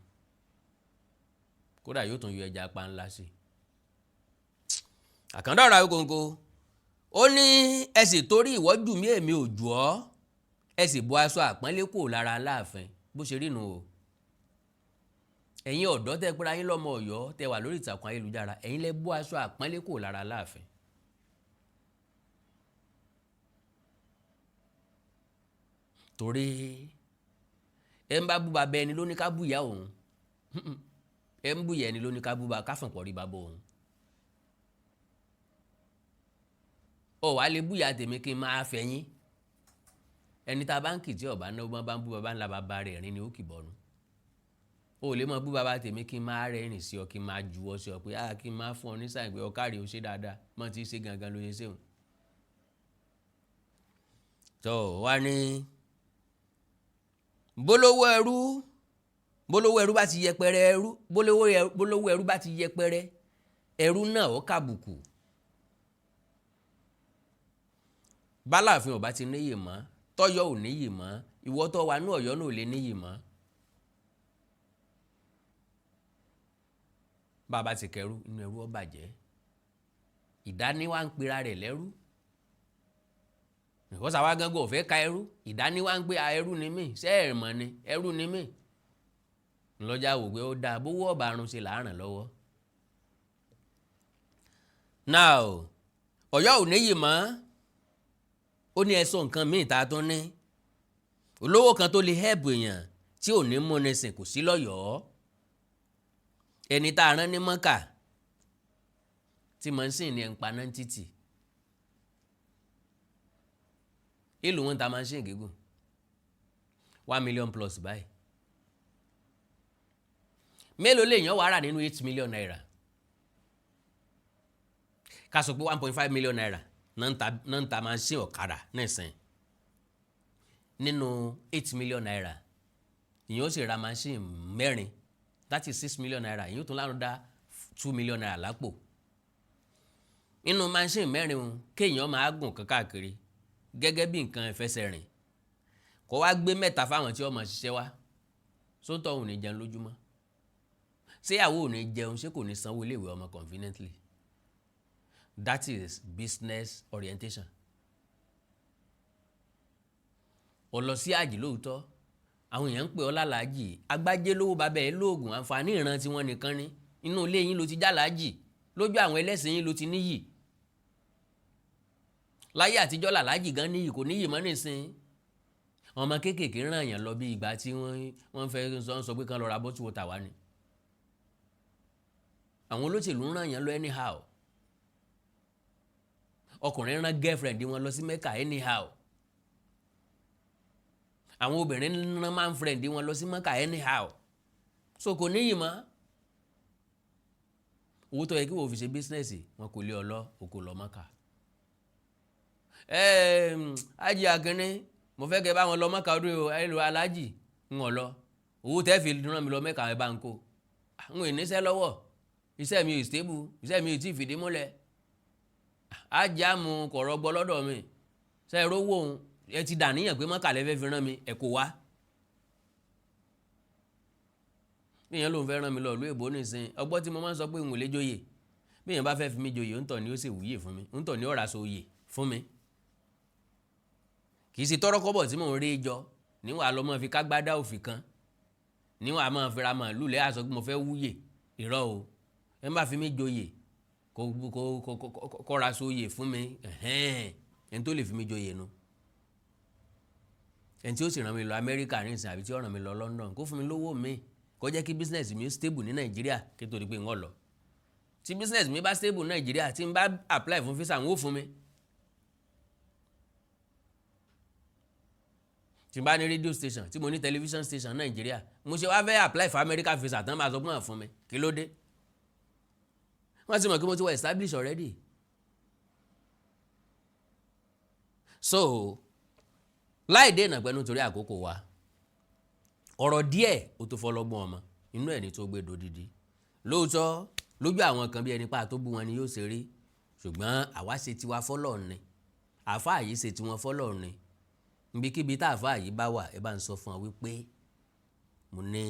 kódà yóò tún yọ ẹja pa ńlá sí i. Àkàndá ọ̀rọ̀ Awíkonko, ó ní ẹ sì torí ìwọ́jú mi, èmi ò jù ọ́, ẹ sì bọ́ aṣọ àpọ́nlé kúrò lára Aláàfin. Bó ṣe rí nu o. Ẹ̀yin ọ̀dọ́ tẹ́ pera yín lọ́mọ Ọ̀yọ́, tẹ́ wà lórí ìtàkùn ayélujára, ẹ̀yin lẹ bọ́ aṣọ àpọ́nlé kúrò lára Aláàfin. Torí ẹ ń bá bú bàbá ẹni ló ní ká bú ìyá òun, ẹ ń bú ìyá ẹni ló ní ká bú bá káfọ̀n pọ̀ rí bàbá òun. Ọ wàá lè bú ìyá tèmi kí n máa fẹ̀yìn. Ẹni tá a bá ń kì tí ọba náà bá ń bú bàbá ńlá bàbá rẹ̀ rìn ni ó kì bọ̀nu. O lè máa bú bàbá tèmi kí n máa rẹ́rìn sí ọ, kí n máa juwọ́ sí ọ pé ah, kí n máa fún ọ ní sáì pé ọ káre, o ṣe dáadáa mọ́ ti ṣe gangan ló ṣe ṣéun. Tó wá ní bólówó ẹrú, bólówó ẹrú bá ti yẹpẹrẹ ẹrú, bólówó ẹrú bá ti yẹpẹrẹ ẹrú náà, ó kàbùkù. Báláàfin ọba ti níyì mọ́, tọ́yọ́ ò níyì mọ́, ìwọ tó wà ní Ọ̀yọ́ náà ò lè níyì mọ́. Bàbá ti kẹrú, inú ẹrú ó bàjẹ́. Ìdáníwá ń pera rẹ̀ lẹ́rú. Because àwa gángan ò fẹ́ ka ẹrú. Ìdáníwá ń pé ẹrú ni mí. Ṣé ẹ̀ mọ̀ ni ẹrú ni mí? Ńlọ́jà wò pé ó dáa bówó ọ̀bà arun ṣe làáràn lọ́wọ́. Now, Ọ̀yọ́ ò níyì mọ́. Ó ní ẹ sọ nǹkan míì tá a tún ní. Olówó kan tó lè help èèyàn tí ò ní múni sìn kò sí lọ́yọ̀ọ́. Ẹni tá a rán ní Mọ́kà tí mò ń sìn ní ẹ̀ ń paná títì. Èlò wọn ta machine gígùn 1 million plus báyìí. Mélòó lèèyàn wàá rà nínú ₦8 million? Ká sọ pé ₦1.5 million náà ń ta machine ọ̀kadà nísìn. Nínú ₦8 million, ìyẹn ó sì ra machine mẹ́rin, that is ₦6 million. Ìyẹn ó tún lárùn dá ₦2 million lápò. Nínú machine mẹ́rin o, kéèyàn máa gùn káàkiri gẹ́gẹ́ bí nǹkan ìfẹsẹ̀rìn, kó wá gbé mẹ́ta fáwọn tí ó máa ṣiṣẹ́ wá sóńtọ̀, òun ní jẹun lójúmọ́, ṣé ìyàwó ò ní jẹun, ṣé kò ní sanwó iléèwé ọmọ conveniently? That is business orientation. Ó lọ sí àjì lóòótọ́, àwọn èèyàn ń pè ọ́ lálàájì, agbájé lówó, bàbá ẹ̀ lóògùn, àǹfààní ìran tiwọn nìkan ni. Inú ilé yín ló ti jálàájì, lójú àwọn ẹlẹ́sìn yín ló ti níyì. Láyé àtijọ́ làlájì gan níyì, kò níyì mọ́ nísìn. Ọmọ kéékèèké ràn yàn lọ bí ìgbà tí wọ́n fẹ́ sọ pé kán lọ ra bottle water wá ni. Àwọn olóṣèlú ń ràn yàn lọ anyhow. Ọkùnrin rán girlfriend wọn lọ sí Mecca anyhow. Àwọn obìnrin rán man friend wọn lọ sí Mecca anyhow. So kò níyì mọ́. Owó tó yẹ kí wọ́n fi ṣe business, wọn kò lé ọ lọ, o kò lọ Mecca. Ájì Akínní, mo fẹ́ kẹ́ bá wọn lọ Mecca ọdún yìí o. Ẹ lọ alájì ń wọ̀n lọ. Owó tẹ́ fi rán mi lọ Mecca, ẹ bá ń kó. N ò níṣẹ́ lọ́wọ́, iṣẹ́ mi ò stable, iṣẹ́ mi ò tí ì fìdí múlẹ̀. Ájàmù kò rọgbọ lọ́dọ̀ mi. Ṣe é rówó òun? Ẹ ti dà níyàn pé Mọ́kà lẹ́fẹ́ fi rán mi, ẹ kò wá. Bí èèyàn lòun fẹ́ rán mi lọ ìlú èbó nìsín, ọgbọ́n tí mo máa ń sọ pé n ò lè joyè. Bí èèyàn bá fẹ́ fi mí joyè, ń tọ̀ ni ó sì wúyè fún mi, ń tọ̀ ni ó ra so oyè fún mi. Kì í ṣe tọ́rọ́kọ́bọ̀ tí mò ń rí jọ. Níwọ̀n àlọ́ mọ́ fi kágbádá òfì kan, níwọ̀n àmọ́ fi ra màálù lẹ́yà sọ pé mo fẹ́ wúyè. Irọ́ o. Ẹ má fi mí joyè, kó kó kó kọ́ra sóyè fún mi. Ẹni tó lè fi mí joyè nu, ẹni tí ó sì ràn mí lọ Amẹ́ríkà nísìnyí àbí tí ó ràn mí lọ London, kó fún mi lówó mi, kó jẹ́ kí business mi stable ní Nàìjíríà kí tó di pé ń lọ. Tí business mi bá stable ní Nàìjíríà, tí n bá apply fún visa, ń ó fún mi. Tí n bá ní radio station, tí mo ní television station Nàìjíríà, mo ṣe wá fẹ́ apply for America visa tán, máa sọ pé wọ́n fún mi? Kí ló dé? Wọ́n ti mọ̀ kí mo ti wà establish already. So láì dènà pẹ̀lú, nítorí àkókò wa, ọ̀rọ̀ díẹ̀ ó tó fọlọ́gbọ́n ọmọ inú ẹ̀ ní tó gbé dodidi. Lóòótọ́, lójú àwọn kan, bí ẹni pa tó bú wọn ni yóò ṣe rí, ṣùgbọ́n àwa ṣe tiwa fọ́lọ̀ ni, àáfàá yìí ṣe tiwọn fọ́lọ̀ ni. Níbikíbi tá àáfàá yìí bá wà, ẹ bá ń sọ fún wa wípé mo ní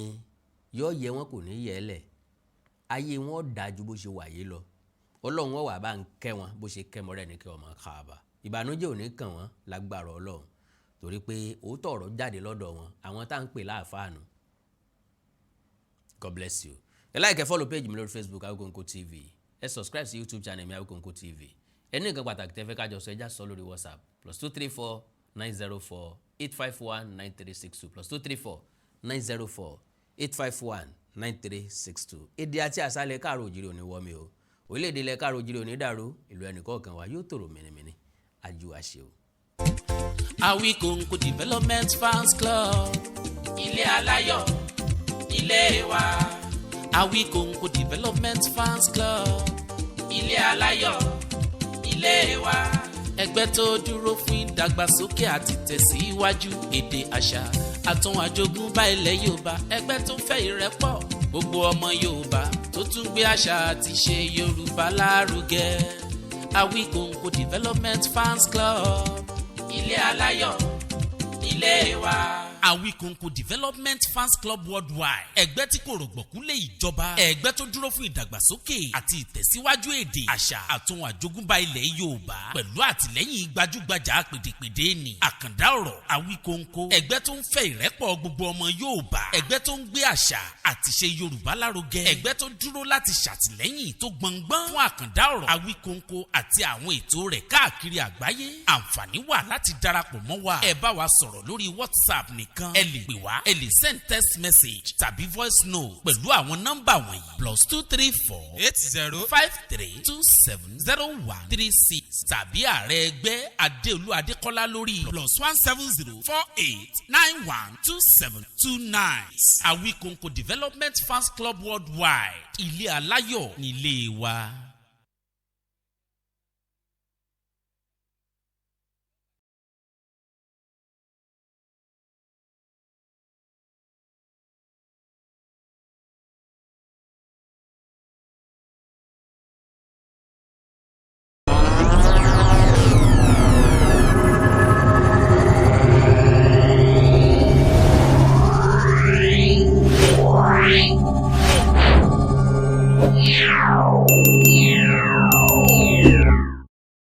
yóò yẹ wọn, kò ní yẹ ẹ lẹ̀. Ayé wọn dáa ju bó ṣe wà yìí lọ. Ọlọ́run wọn wà bá ń kẹ́ wọn bó ṣe kẹ́ mọ́rẹ́ ní kí ọmọ káàbà. Ìbànújẹ́ ò ní kàn wọ́n lágbára Ọlọ́run, torí pé òótọ́ ọ̀rọ̀ jáde lọ́dọ̀ wọn, àwọn tá à ń pè láàfáà nù. God bless you. Ẹ like, ẹ follow page mi lórí Facebook, Awikonko TV. Ẹ subscribe sí YouTube channel mi, Awikonko TV. Ẹ ní nǹkan pàtàkì tẹ́ fẹ́ kájọ sọ, ẹ já sọ lórí WhatsApp, +234 904 851 9362, +234 904 851 9362. Èdè àti àṣà káàró òjìrì òní wọ́ mi o. Orílẹ̀-èdè ilẹ̀ káàró òjìrì òní dàrú. Ìlú ẹnìkọ̀ọ̀kan wa yóò tòrò mìnìmìnì. Ajú àṣẹ o. Awikonko Development Fans Club, ilé aláyọ̀ ilé wa. Awikonko Development Fans Club, ilé aláyọ̀ ilé wa. Ẹgbẹ́ tó dúró fún ìdàgbàsókè àti tẹ̀síwájú èdè, àṣà àtún àjogúnbá ilẹ̀ Yorùbá. Ẹgbẹ́ tó fẹ́ ìrẹ́pọ̀ gbogbo ọmọ Yorùbá, tó tún gbé àṣà àti ṣe Yorùbá lárugẹ. Awikonko Development Fans Club, ilé aláyọ̀ ilé wa. Awikonko Development Fans Club Worldwide, ẹgbẹ́ tí kò rọ̀gbọ̀kú lé ìjọba, ẹgbẹ́ tó dúró fún ìdàgbàsókè àti ìtẹ̀síwájú èdè, àṣà àtún àjogúnbá ilẹ̀ Yorùbá, pẹ̀lú àtìlẹ́yìn gbajúgbajà pèdèpèdè ní àkàndá ọ̀rọ̀ Awikonko. Ẹgbẹ́ tó ń fẹ́ ìrẹ́pọ̀ gbogbo ọmọ Yorùbá, ẹgbẹ́ tó ń gbé àṣà àti ṣe Yorùbá lárugẹ, ẹgbẹ́ tó dúró láti ṣàtìlẹ́yìn tó gbọngbọ́n fún àkàndá ọ̀rọ̀ Awikonko àti àwọn ètò rẹ̀ káàkiri àgbáyé. Àǹfààní wà láti darapọ̀ mọ́ wa. Ẹ bá wa sọ̀rọ̀ lórí WhatsApp nìkan. Ẹ lè pè wá, ẹ lè send text message tàbí voice note pẹ̀lú àwọn nọ́mbà wọ̀nyí: +234 80 53270136, tàbí ààrẹ ẹgbẹ́ Adéolú Adékọ́lá lórí +1 70 48 91 27 29. Awikonko Development Fans Club Worldwide, ilé aláyọ̀ nílé wa. Yeah.